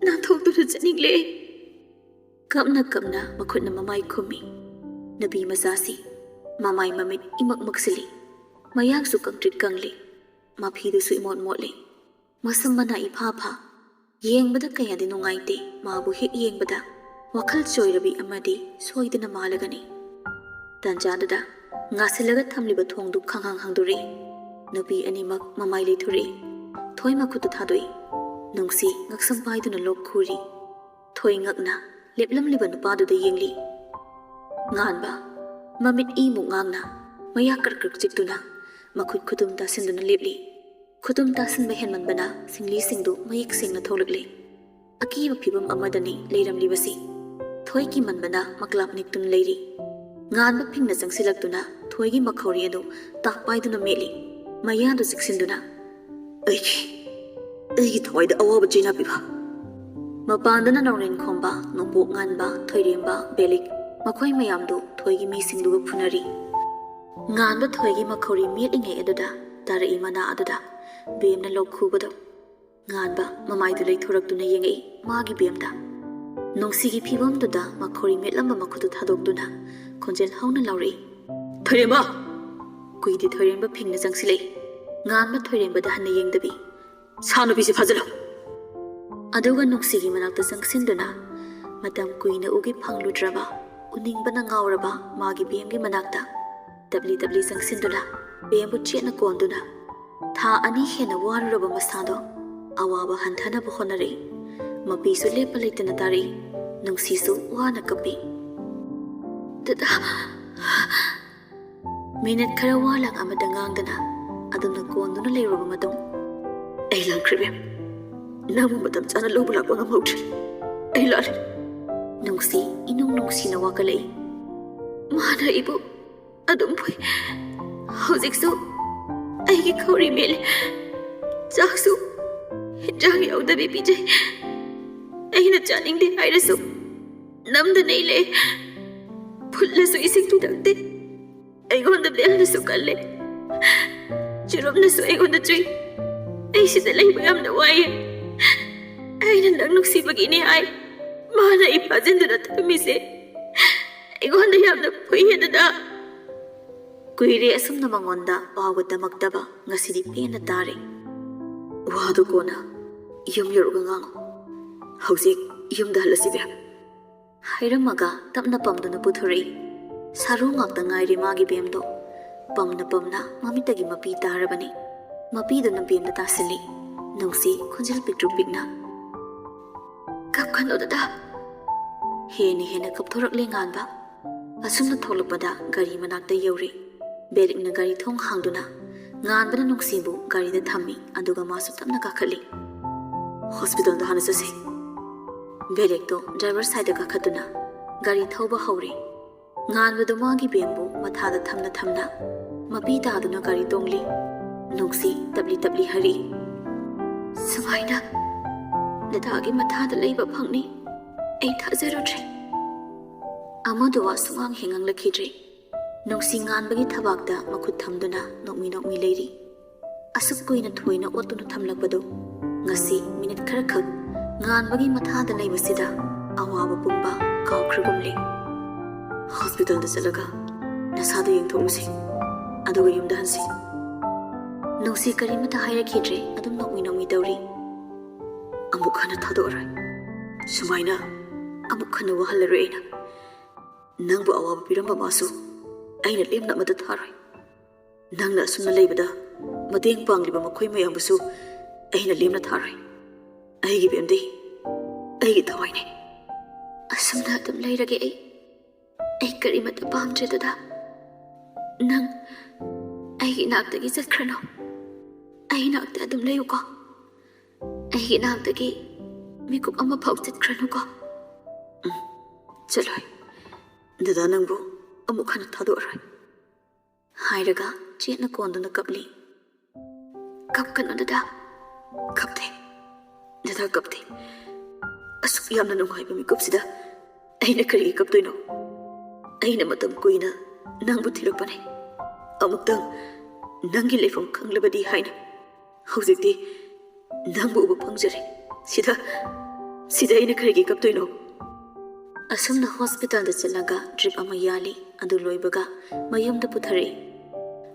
ꯅꯥꯟꯊꯣꯛꯇꯨꯅ ꯆꯠꯅꯤꯡꯂꯦ꯫ ꯀꯞꯅ ꯀꯞꯅ ꯃꯈꯨꯠꯅ ꯃꯃꯥꯏ ꯈꯨꯝꯃꯤ꯫ ꯅꯨꯄꯤ ꯃꯆꯥꯁꯤ ꯃꯃꯥꯏ ꯃꯃꯤꯠ ꯏꯃꯛ ꯃꯛꯁꯤꯜꯂꯤ꯫ ꯃꯌꯥꯡꯁꯨ ꯀꯪꯇ꯭ꯔꯤꯛ ꯀꯪꯂꯤ꯫ ꯃꯐꯤꯗꯨꯁꯨ ꯏꯃꯣꯠ ꯃꯣꯠꯂꯤ꯫ ꯃꯁꯝ ꯃꯅꯥ ꯏꯐꯥ ꯐꯥ꯫ ꯌꯦꯡꯕꯗ ꯀꯌꯥꯗꯤ ꯅꯨꯡꯉꯥꯏꯇꯦ꯫ ꯃꯥꯕꯨ ꯍꯦꯛ ꯌꯦꯡꯕꯗ ꯋꯥꯈꯜ ꯆꯣꯏꯔꯕꯤ ꯑꯃꯗꯤ ꯁꯣꯏꯗꯅ ꯃꯥꯜꯂꯒꯅꯤ꯫ ꯇꯥꯟꯖꯥꯗꯨꯗ ꯉꯥꯁꯤꯜꯂꯒ ꯊꯝꯂꯤꯕ ꯊꯣꯡꯗꯨ ꯈꯪꯍꯥꯡ ꯍꯥꯡꯗꯣꯔꯛꯏ꯫ ꯅꯨꯄꯤ ꯑꯅꯤꯃꯛ ꯃꯃꯥꯏ ꯂꯩꯊꯣꯔꯛꯏ꯫ ꯊꯣꯏ ꯃꯈꯨꯠꯇꯨ ꯊꯥꯗꯣꯛꯏ꯫ ꯅꯨꯡꯁꯤ ꯉꯛꯁꯝ ꯄꯥꯏꯗꯨꯅ ꯂꯣꯛ ꯈꯨꯔꯤ꯫ ꯊꯣꯏ ꯉꯛꯅ ꯂꯦꯞꯂꯝꯂꯤꯕ ꯅꯨꯄꯥꯗꯨꯗ ꯌꯦꯡꯂꯤ꯫ ꯉꯥꯟꯕ, ꯃꯃꯤꯠ ꯏꯃꯨꯛ ꯉꯥꯡꯅ, ꯃꯌꯥ ꯀ꯭ꯔꯛ ꯀ꯭ꯔꯛ ꯆꯤꯛꯇꯨꯅ ꯃꯈꯨꯠ ꯈꯨꯗꯨꯝ ꯇꯥꯁꯤꯟꯗꯨꯅ ꯂꯦꯞꯂꯤ꯫ ꯈꯨꯗꯨꯝ ꯇꯥꯁꯤꯟꯕ ꯍꯦꯟꯃꯟꯕꯅ ꯁꯤꯡꯂꯤꯁꯤꯡꯗꯨ ꯃꯌꯦꯛ ꯁꯦꯡꯅ ꯊꯣꯛꯂꯛꯂꯦ꯫ ꯑꯀꯤꯕ ꯐꯤꯚꯝ ꯑꯃꯗꯅꯤ ꯂꯩꯔꯝꯂꯤꯕꯁꯤ꯫ ꯊꯣꯏ ꯀꯤꯃꯟꯕꯅ ꯃꯀ꯭ꯂꯥꯞ ꯅꯤꯛꯇꯨꯅ ꯂꯩꯔꯤ꯫ ꯉꯥꯟꯕ ꯐꯤꯡꯅ ꯆꯪꯁꯤꯜꯂꯛꯇꯨꯅ ꯊꯣꯏꯒꯤ ꯃꯈꯧꯔꯤ ꯑꯗꯨ ꯇꯥꯛ ꯄꯥꯏꯗꯨꯅ ꯃꯦꯠꯂꯤ꯫ ꯃꯌꯥꯗꯨ ꯆꯤꯛꯁꯤꯟꯗꯨꯅ, "ꯑꯩꯒꯤ, ꯑꯩꯒꯤ ꯊꯋꯥꯏꯗ ꯑꯋꯥꯕ ꯆꯩꯅꯥ ꯄꯤꯕ!" ꯃꯄꯥꯟꯗꯅ ꯅꯥꯎꯔꯦꯟ ꯈꯣꯝꯕ, ꯅꯣꯡꯄꯣꯛ ꯉꯥꯟꯕ, ꯊꯣꯏꯔꯦꯝꯕ, ꯕꯦꯂꯤꯛ, ꯃꯈꯣꯏ ꯃꯌꯥꯝꯗꯨ ꯊꯣꯏꯒꯤ ꯃꯤꯁꯤꯡꯗꯨꯒ ꯐꯨꯅꯔꯤ꯫ ꯉꯥꯟꯕ ꯊꯣꯏꯒꯤ ꯃꯈꯧꯔꯤ ꯃꯦꯠꯂꯤꯉꯩ ꯑꯗꯨꯗ ꯇꯥꯔꯛꯏ ꯃꯅꯥ ꯑꯗꯨꯗ ꯕꯦꯝꯅ ꯂꯣꯛ ꯈꯨꯕꯗꯣ꯫ ꯉꯥꯟꯕ ꯃꯃꯥꯏꯗꯨ ꯂꯩꯊꯣꯔꯛꯇꯨꯅ ꯌꯦꯡꯉꯛꯏ ꯃꯥꯒꯤ ꯕꯦꯝꯗ꯫ ꯅꯨꯡꯁꯤꯒꯤ ꯐꯤꯚꯝꯗꯨꯗ ꯃꯈꯧꯔꯤ ꯃꯦꯠꯂꯝꯕ ꯃꯈꯨꯠꯇꯨ ꯊꯥꯗꯣꯛꯇꯨꯅ ꯈꯣꯟꯖꯦꯜ ꯍꯧꯅ ꯂꯥꯎꯔꯛꯏ, "ꯊꯣꯏꯔꯦꯝꯕ!" ꯀꯨꯏꯗꯤ ꯊꯣꯏꯔꯦꯝꯕ ꯐꯤꯡꯅ ꯆꯪꯁꯤꯜꯂꯛꯏ꯫ ꯉꯥꯟꯕ ꯊꯣꯏꯔꯦꯝꯕꯗ ꯍꯟꯅ ꯌꯦꯡꯗꯕꯤ, "ꯁꯥ ꯅꯨꯄꯤꯁꯤ ꯐꯥꯖꯤꯜꯂꯨ!" ꯑꯗꯨꯒ ꯅꯨꯡꯁꯤꯒꯤ ꯃꯅꯥꯛꯇ ꯆꯪꯁꯤꯟꯗꯨꯅ ꯃꯇꯝ ꯀꯨꯏꯅ ꯎꯒꯤ ꯐꯪꯂꯨꯗ꯭ꯔꯕ, ꯎꯅꯤꯡꯕꯅ ꯉꯥꯎꯔꯕ ꯃꯥꯒꯤ ꯕꯦꯝꯒꯤ ꯃꯅꯥꯛꯇ ꯇꯞꯂꯤ ꯇꯞꯂꯤ ꯆꯪꯁꯤꯟꯗꯨꯅ ꯕꯦꯝꯕꯨ ꯆꯦꯠꯅ ꯀꯣꯟꯗꯨꯅ ꯊꯥ ꯑꯅꯤ ꯍꯦꯟꯅ ꯋꯥꯔꯨꯔꯕ ꯃꯁꯥꯗꯣ ꯑꯋꯥꯕ ꯍꯟꯊꯅꯕ ꯍꯣꯠꯅꯔꯛꯏ꯫ ꯃꯄꯤꯁꯨ ꯂꯦꯞꯄ ꯂꯩꯇꯅ ꯇꯥꯔꯛꯏ꯫ ꯅꯨꯡꯁꯤꯁꯨ ꯋꯥꯅ ꯀꯞꯄꯤ꯫ "ꯗꯗꯥ!" ꯃꯤꯅꯠ ꯈꯔ ꯋꯥ ꯂꯥꯡ ꯑꯃꯠꯇ ꯉꯥꯡꯗꯅ ꯑꯗꯨꯝꯅ ꯀꯣꯟꯗꯨꯅ ꯂꯩꯔꯨꯔꯕ ꯃꯇꯨꯡ, "ꯑꯩ ꯂꯥꯡꯈ꯭ꯔꯤꯕꯦꯝ, ꯅꯪꯕꯨ ꯃꯇꯝ ꯆꯥꯅ ꯂꯧꯕ ꯂꯥꯛꯄ ꯉꯝꯍꯧꯗ꯭ꯔꯦ꯫ ꯑꯩ ꯂꯥꯜꯂꯦ꯫ ꯅꯨꯡꯁꯤ ꯏꯅꯨꯡ ꯅꯨꯡꯁꯤꯅ ꯋꯥꯀꯠꯂꯛꯏ꯫ ꯃꯥꯅ ꯑꯩꯕꯨ ꯑꯗꯨꯝ ꯐꯨꯏ꯫ ꯍꯧꯖꯤꯛꯁꯨ ꯑꯩꯒꯤ ꯈꯧꯔꯤ ꯃꯦꯠꯂꯦ꯫ ꯆꯥꯛꯁꯨ ꯍꯤꯟꯖꯥꯡ ꯌꯥꯎꯗꯕꯤ ꯄꯤꯖꯩ꯫ ꯑꯩꯅ ꯆꯥꯅꯤꯡꯗꯦ ꯍꯥꯏꯔꯁꯨ ꯅꯝꯗꯅ ꯏꯜꯂꯦ꯫ ꯐꯨꯠꯂꯁꯨ ꯏꯁꯤꯡ ꯄꯤꯔꯛꯇꯦ꯫ ꯑꯩꯉꯣꯟꯗ ꯕꯦꯜꯅꯁꯨ ꯀꯜꯂꯦ꯫ ꯆꯨꯔꯨꯞꯅꯁꯨ ꯑꯩꯉꯣꯟꯗ ꯆꯨꯏ꯫ ꯑꯩ ꯁꯤꯗ ꯂꯩꯕ ꯌꯥꯝꯅ ꯋꯥꯏꯌꯦ꯫ ꯑꯩꯅ ꯅꯪ ꯅꯨꯡꯁꯤꯕꯒꯤꯅꯦ ꯍꯥꯏ꯫ ꯃꯥꯅ ꯑꯩ ꯐꯥꯖꯤꯟꯗꯨꯅ ꯊꯝꯃꯤꯁꯦ꯫ ꯑꯩꯉꯣꯟꯗ ꯌꯥꯝꯅ ꯐꯨꯏꯌꯦ ꯗꯗꯥ꯫ ꯀꯨꯏꯔꯦ ꯑꯁꯨꯝꯅ ꯃꯉꯣꯟꯗ ꯄꯥꯎꯒ ꯇꯝꯃꯛꯇꯕ꯫ ꯉꯁꯤꯗꯤ ꯄꯦꯟꯅ ꯇꯥꯔꯦ꯫ ꯋꯥꯗꯨ ꯀꯣꯟꯅ ꯌꯨꯝ ꯌꯧꯔꯒ ꯉꯥꯡꯉꯨ꯫ ꯍꯧꯖꯤꯛ ꯌꯨꯝꯗ ꯍꯜꯂꯁꯤ ꯕꯦꯝ꯫ ꯍꯥꯏꯔꯝꯃꯒ ꯇꯞꯅ ꯄꯝꯗꯨꯅ ꯄꯨꯊꯣꯔꯛꯏ꯫ ꯁꯥꯔꯨ ꯉꯥꯛꯇ ꯉꯥꯏꯔꯦ ꯃꯥꯒꯤ ꯕꯦꯝꯗꯣ꯫ ꯄꯝꯅ ꯄꯝꯅ ꯃꯃꯤꯠꯇꯒꯤ ꯃꯄꯤ ꯇꯥꯔꯕꯅꯤ꯫ ꯃꯄꯤꯗꯨꯅ ꯕꯦꯝꯗ ꯇꯥꯁꯤꯜꯂꯤ꯫ ꯅꯨꯡꯁꯤ ꯈꯣꯟꯖꯦꯜ ꯄꯤꯛꯇ꯭ꯔꯨ ꯄꯤꯛꯅ, "ꯀꯞꯀꯅꯨ ꯗꯗꯥ꯫" ꯍꯦꯟꯅ ꯍꯦꯟꯅ ꯀꯞꯊꯣꯔꯛꯂꯦ ꯉꯥꯟꯕ꯫ ꯑꯁꯨꯝꯅ ꯊꯣꯛꯂꯛꯄꯗ ꯒꯥꯔꯤ ꯃꯅꯥꯛꯇ ꯌꯧꯔꯦ꯫ ꯕꯦꯔꯤꯛꯅ ꯒꯥꯔꯤ ꯊꯣꯡ ꯍꯥꯡꯗꯨꯅ ꯉꯥꯟꯕꯅ ꯅꯨꯡꯁꯤꯕꯨ ꯒꯥꯔꯤꯗ ꯊꯝꯃꯤ, ꯑꯗꯨꯒ ꯃꯥꯁꯨ ꯇꯞꯅ ꯀꯥꯈꯠꯂꯤ꯫ "ꯍꯣꯁꯄꯤꯇꯥꯜꯗ ꯍꯥꯟꯅ ꯆꯠꯁꯤ꯫" ꯕꯦꯔꯤꯛꯇꯣ ꯗ꯭ꯔꯥꯏꯚꯔ ꯁꯥꯏꯗ ꯀꯥꯈꯠꯇꯨꯅ ꯒꯥꯔꯤ ꯊꯧꯕ ꯍꯧꯔꯦ꯫ ꯉꯥꯟꯕꯗꯣ ꯃꯥꯒꯤ ꯕꯦꯝꯕꯨ ꯃꯊꯥꯗ ꯊꯝꯅ ꯊꯝꯅ ꯃꯄꯤ ꯇꯥꯗꯨꯅ ꯒꯥꯔꯤ ꯇꯣꯡꯂꯤ꯫ ꯅꯨꯡꯁꯤ ꯇꯞꯂꯤ ꯇꯞꯂꯤ ꯍꯥꯏꯔꯛꯏ, "ꯁꯨꯃꯥꯏꯅ ꯗꯗꯥꯒꯤ ꯃꯊꯥꯗ ꯂꯩꯕ ꯐꯪꯅꯤ ꯑꯩ ꯊꯥꯖꯔꯨꯗ꯭ꯔꯦ꯫" ꯑꯃꯗꯨ ꯋꯥ ꯁꯨꯉꯥꯡ ꯍꯦꯛ ꯉꯥꯡꯂꯛꯈꯤꯗ꯭ꯔꯦ꯫ ꯅꯨꯡꯁꯤ ꯉꯥꯟꯕꯒꯤ ꯊꯕꯥꯛꯇ ꯃꯈꯨꯠ ꯊꯝꯗꯨꯅ ꯅꯣꯛꯃꯤ ꯅꯣꯛꯃꯤ ꯂꯩꯔꯤ꯫ ꯑꯁꯨꯛ ꯀꯨꯏꯅ ꯊꯣꯏꯅ ꯑꯣꯠꯇꯨꯅ ꯊꯝꯂꯛꯄꯗꯨ ꯉꯁꯤ ꯃꯤꯅꯤꯠ ꯈꯔꯈꯛ ꯉꯥꯟꯕꯒꯤ ꯃꯊꯥꯗ ꯂꯩꯕꯁꯤꯗ ꯑꯋꯥꯕ ꯄꯨꯝꯕ ꯀꯥꯎꯈ꯭ꯔꯒꯨꯝꯂꯦ꯫ "ꯍꯣꯁꯄꯤꯇꯥꯜꯗ ꯆꯠꯂꯒ ꯅꯁꯥꯗꯨ ꯌꯦꯡꯊꯣꯛꯂꯨꯁꯤ, ꯑꯗꯨꯒ ꯌꯨꯝꯗ ꯍꯟꯁꯤ꯫" ꯅꯨꯡꯁꯤ ꯀꯔꯤꯃꯇ ꯍꯥꯏꯔꯛꯈꯤꯗ꯭ꯔꯦ, ꯑꯗꯨꯝ ꯅꯣꯛꯃꯤ ꯅꯣꯛꯃꯤ ꯇꯧꯔꯤ꯫ "ꯑꯃꯨꯛ ꯍꯟꯅ ꯊꯥꯗꯣꯛꯑꯔꯣꯏ꯫ ꯁꯨꯃꯥꯏꯅ ꯑꯃꯨꯛ ꯍꯟꯅ ꯋꯥꯍꯜꯂꯔꯣꯏ ꯑꯩꯅ꯫ ꯅꯪꯕꯨ ꯑꯋꯥꯕ ꯄꯤꯔꯝꯕ ꯃꯥꯁꯨ ꯑꯩꯅ ꯂꯦꯝꯅ ꯑꯃꯠꯇ ꯊꯥꯔꯣꯏ꯫ ꯅꯪꯅ ꯑꯁꯨꯝꯅ ꯂꯩꯕꯗ ꯃꯇꯦꯡ ꯄꯥꯡꯂꯤꯕ ꯃꯈꯣꯏ ꯃꯌꯥꯝꯕꯨꯁꯨ ꯑꯩꯅ ꯂꯦꯝꯅ ꯊꯥꯔꯣꯏ꯫ ꯑꯩꯒꯤ ꯕꯦꯝꯗꯤ ꯑꯩꯒꯤ ꯊꯋꯥꯏꯅꯤ꯫" "ꯑꯁꯨꯝꯅ ꯑꯗꯨꯝ ꯂꯩꯔꯒꯦ ꯑꯩ꯫ ꯑꯩ ꯀꯔꯤꯃꯠꯇ ꯄꯥꯝꯗ꯭ꯔꯦ ꯗꯗꯥ꯫ ꯅꯪ ꯑꯩꯒꯤ ꯏꯅꯥꯛꯇꯒꯤ ꯆꯠꯈ꯭ꯔꯅꯨ꯫ ꯑꯩ ꯏꯅꯥꯛꯇ ꯑꯗꯨꯝ ꯂꯩꯌꯨꯀꯣ꯫" ꯑꯩꯒꯤ ꯅꯥꯛꯇꯒꯤ ꯃꯤꯀꯨꯞ ꯑꯃ ꯐꯥꯎ ꯆꯠꯈ꯭ꯔꯅꯨꯀꯣ꯫ ꯎꯝ, ꯆꯠꯂꯣꯏ꯫ ꯗꯗꯥ ꯅꯪꯕꯨ ꯑꯃꯨꯛ ꯍꯟꯅ ꯊꯥꯗꯣꯛꯑꯔꯣꯏ꯫ ꯍꯥꯏꯔꯒ ꯆꯦꯠꯅ ꯀꯣꯟꯗꯨꯅ ꯀꯞꯂꯤ꯫ "ꯀꯞꯀꯅꯨ ꯗꯗꯥ, ꯀꯞꯇꯦ꯫ ꯗꯗꯥ ꯀꯞꯇꯦ꯫ ꯑꯁꯨꯛ ꯌꯥꯝꯅ ꯅꯨꯡꯉꯥꯏꯕ ꯃꯤꯀꯨꯞꯁꯤꯗ ꯑꯩꯅ ꯀꯔꯤꯒꯤ ꯀꯞꯇꯣꯏꯅꯣ? ꯑꯩꯅ ꯃꯇꯝ ꯀꯨꯏꯅ ꯅꯪꯕꯨ ꯊꯤꯔꯛꯄꯅꯦ, ꯑꯃꯨꯛꯇꯪ ꯅꯪꯒꯤ ꯂꯩꯐꯝ ꯈꯪꯂꯕꯗꯤ ꯍꯥꯏꯅ꯫ ꯍꯧꯖꯤꯛꯇꯤ ꯅꯪꯕꯨ ꯎꯕ ꯐꯪꯖꯔꯦ꯫ ꯁꯤꯗ, ꯁꯤꯗ ꯑꯩꯅ ꯀꯔꯤꯒꯤ ꯀꯞꯇꯣꯏꯅꯣ?" ꯑꯁꯨꯝꯅ ꯍꯣꯁꯄꯤꯇꯥꯜꯗ ꯆꯠꯂꯒ ꯗ꯭ꯔꯤꯞ ꯑꯃ ꯌꯥꯜꯂꯤ꯫ ꯑꯗꯨ ꯂꯣꯏꯕꯒ ꯃꯌꯨꯝꯗ ꯄꯨꯊꯔꯛꯏ꯫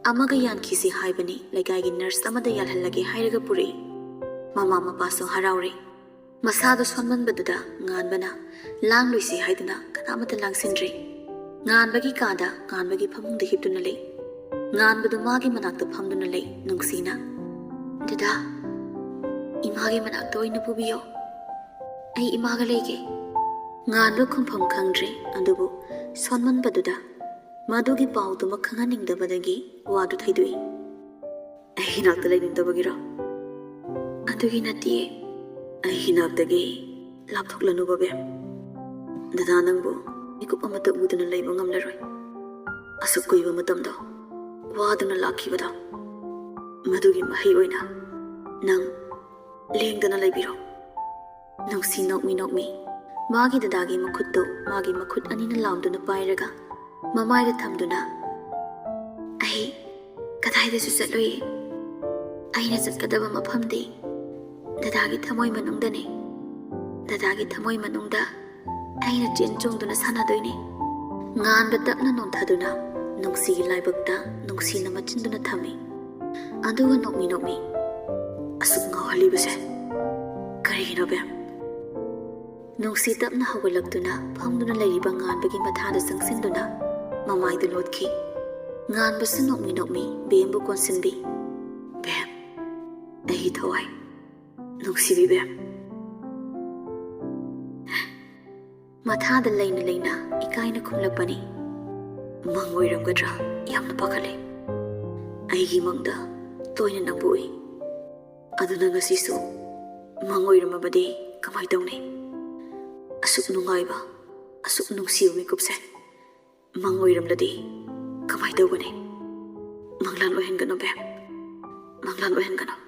ꯑꯃꯒ ꯌꯥꯟꯈꯤꯁꯤ ꯍꯥꯏꯕꯅꯤ, ꯂꯩꯀꯥꯏꯒꯤ ꯅꯔꯁ ꯑꯃꯗ ꯌꯥꯜꯍꯜꯂꯒꯦ ꯍꯥꯏꯔꯒ ꯄꯨꯔꯛꯏ꯫ ꯃꯃꯥ ꯃꯄꯥꯁꯨ ꯍꯔꯥꯎꯔꯦ꯫ ꯃꯁꯥꯗꯣ ꯁꯣꯟꯃꯟꯕꯗꯨꯗ ꯉꯥꯟꯕꯅ ꯂꯥꯡꯂꯣꯏꯁꯤ ꯍꯥꯏꯗꯨꯅ ꯀꯅꯥꯃꯠꯇ ꯂꯥꯡꯁꯤꯟꯗ꯭ꯔꯦ꯫ ꯉꯥꯟꯕꯒꯤ ꯀꯥꯗ ꯉꯥꯟꯕꯒꯤ ꯐꯃꯨꯡꯗ ꯍꯤꯞꯇꯨꯅ ꯂꯩ꯫ ꯉꯥꯟꯕꯗꯨ ꯃꯥꯒꯤ ꯃꯅꯥꯛꯇ ꯐꯝꯗꯨꯅ ꯂꯩ ꯅꯨꯡꯁꯤꯅ꯫ "ꯗꯗꯥ, ꯏꯃꯥꯒꯤ ꯃꯅꯥꯛꯇ ꯑꯣꯏꯅ ꯄꯨꯕꯤꯌꯣ꯫ ꯑꯩ ꯏꯃꯥꯒ ꯂꯩꯒꯦ꯫" ꯉꯥꯟꯕ ꯈꯨꯝꯐꯝ ꯈꯪꯗ꯭ꯔꯦ, ꯑꯗꯨꯕꯨ ꯁꯣꯟꯃꯟꯕꯗꯨꯗ ꯃꯗꯨꯒꯤ ꯄꯥꯎꯗꯨꯃꯛ ꯈꯪꯍꯟꯅꯤꯡꯗꯕꯗꯒꯤ ꯋꯥꯗꯨ ꯊꯩꯗꯣꯛꯏ꯫ "ꯑꯩꯒꯤ ꯅꯥꯛꯇ ꯂꯩꯅꯤꯡꯗꯕꯒꯤꯔꯣ?" "ꯑꯗꯨꯒꯤ ꯅꯠꯇꯤꯌꯦ꯫" "ꯑꯩꯒꯤ ꯅꯥꯛꯇꯒꯤ ꯂꯥꯞꯊꯣꯛꯂꯅꯨꯕ ꯕꯦꯝ꯫ ꯗꯗꯥ ꯅꯪꯕꯨ ꯃꯤꯀꯨꯞ ꯑꯃꯠꯇ ꯎꯗꯅ ꯂꯩꯕ ꯉꯝꯂꯔꯣꯏ꯫ ꯑꯁꯨꯛ ꯀꯨꯏꯕ ꯃꯇꯝꯗꯣ ꯋꯥꯗꯨꯅ ꯂꯥꯛꯈꯤꯕꯗꯣ, ꯃꯗꯨꯒꯤ ꯃꯍꯩ ꯑꯣꯏꯅ ꯅꯪ ꯂꯦꯡꯗꯅ ꯂꯩꯕꯤꯔꯣ꯫" ꯅꯨꯡꯁꯤ ꯅꯣꯛꯃꯤ ꯅꯣꯛꯃꯤ ꯃꯥꯒꯤ ꯗꯗꯥꯒꯤ ꯃꯈꯨꯠꯇꯨ ꯃꯥꯒꯤ ꯃꯈꯨꯠ ꯑꯅꯤꯅ ꯂꯥꯝꯗꯨꯅ ꯄꯥꯏꯔꯒ ꯃꯃꯥꯏꯗ ꯊꯝꯗꯨꯅ, "ꯑꯩ ꯀꯗꯥꯏꯗꯁꯨ ꯆꯠꯂꯣꯏꯌꯦ꯫ ꯑꯩꯅ ꯆꯠꯀꯗꯕ ꯃꯐꯝꯗꯤ ꯗꯗꯥꯒꯤ ꯊꯃꯣꯏ ꯃꯅꯨꯡꯗꯅꯦ꯫ ꯗꯗꯥꯒꯤ ꯊꯃꯣꯏ ꯃꯅꯨꯡꯗ ꯑꯩꯅ ꯆꯦꯟ ꯆꯣꯡꯗꯨꯅ ꯁꯥꯟꯅꯗꯣꯏꯅꯦ꯫" ꯉꯥꯟꯕ ꯇꯞꯅ ꯅꯣꯟꯊꯗꯨꯅ ꯅꯨꯡꯁꯤꯒꯤ ꯂꯥꯏꯕꯛꯇ ꯅꯨꯡꯁꯤꯅ ꯃꯆꯤꯟꯗꯨꯅ ꯊꯝꯃꯤ꯫ ꯑꯗꯨꯒ ꯅꯣꯛꯃꯤ ꯅꯣꯛꯃꯤ, "ꯑꯁꯨꯛ ꯉꯥꯎꯍꯜꯂꯤꯕꯁꯦ ꯀꯔꯤꯒꯤꯅꯣ ꯕꯦꯝ?" ꯅꯨꯡꯁꯤ ꯇꯞꯅ ꯍꯧꯒꯠꯂꯛꯇꯨꯅ ꯐꯝꯗꯨꯅ ꯂꯩꯔꯤꯕ ꯉꯥꯟꯕꯒꯤ ꯃꯊꯥꯗ ꯆꯪꯁꯤꯟꯗꯨꯅ ꯃꯃꯥꯏꯗꯨ ꯂꯣꯠꯈꯤ꯫ ꯉꯥꯟꯕꯁꯨ ꯅꯣꯛꯃꯤ ꯅꯣꯛꯃꯤ ꯕꯦꯝꯕꯨ ꯀꯣꯟꯁꯤꯟꯕꯤ꯫ "ꯕꯦꯝ, ꯑꯩꯒꯤ ꯊꯋꯥꯏ, ꯅꯨꯡꯁꯤꯕꯤ ꯕꯦꯝ꯫" ꯃꯊꯥꯗ ꯂꯩꯅ ꯂꯩꯅ ꯏꯀꯥꯏꯅ ꯈꯨꯝꯂꯛꯄꯅꯤ꯫ "ꯃꯪ ꯑꯣꯏꯔꯝꯒꯗ꯭ꯔꯥ? ꯌꯥꯝꯅ ꯄꯥꯈꯠꯂꯦ꯫ ꯑꯩꯒꯤ ꯃꯪꯗ ꯇꯣꯏꯅ ꯅꯪꯕꯨ ꯎꯏ꯫ ꯑꯗꯨꯅ ꯉꯁꯤꯁꯨ ꯃꯪ ꯑꯣꯏꯔꯝꯃꯕꯗꯤ ꯀꯃꯥꯏ ꯇꯧꯅꯤ? ꯑꯁꯨꯛ ꯅꯨꯡꯉꯥꯏꯕ, ꯑꯁꯨꯛ ꯅꯨꯡꯁꯤꯕ ꯃꯤꯀꯨꯞꯁꯦ ꯃꯪ ꯑꯣꯏꯔꯝꯂꯗꯤ ꯀꯃꯥꯏ ꯇꯧꯒꯅꯤ? ꯃꯪꯂꯥꯟ ꯑꯣꯏꯍꯟꯒꯅꯨ, ꯕꯦꯝ꯫ ꯃꯪꯂꯥꯟ ꯑꯣꯏꯍꯟꯒꯅꯨ꯫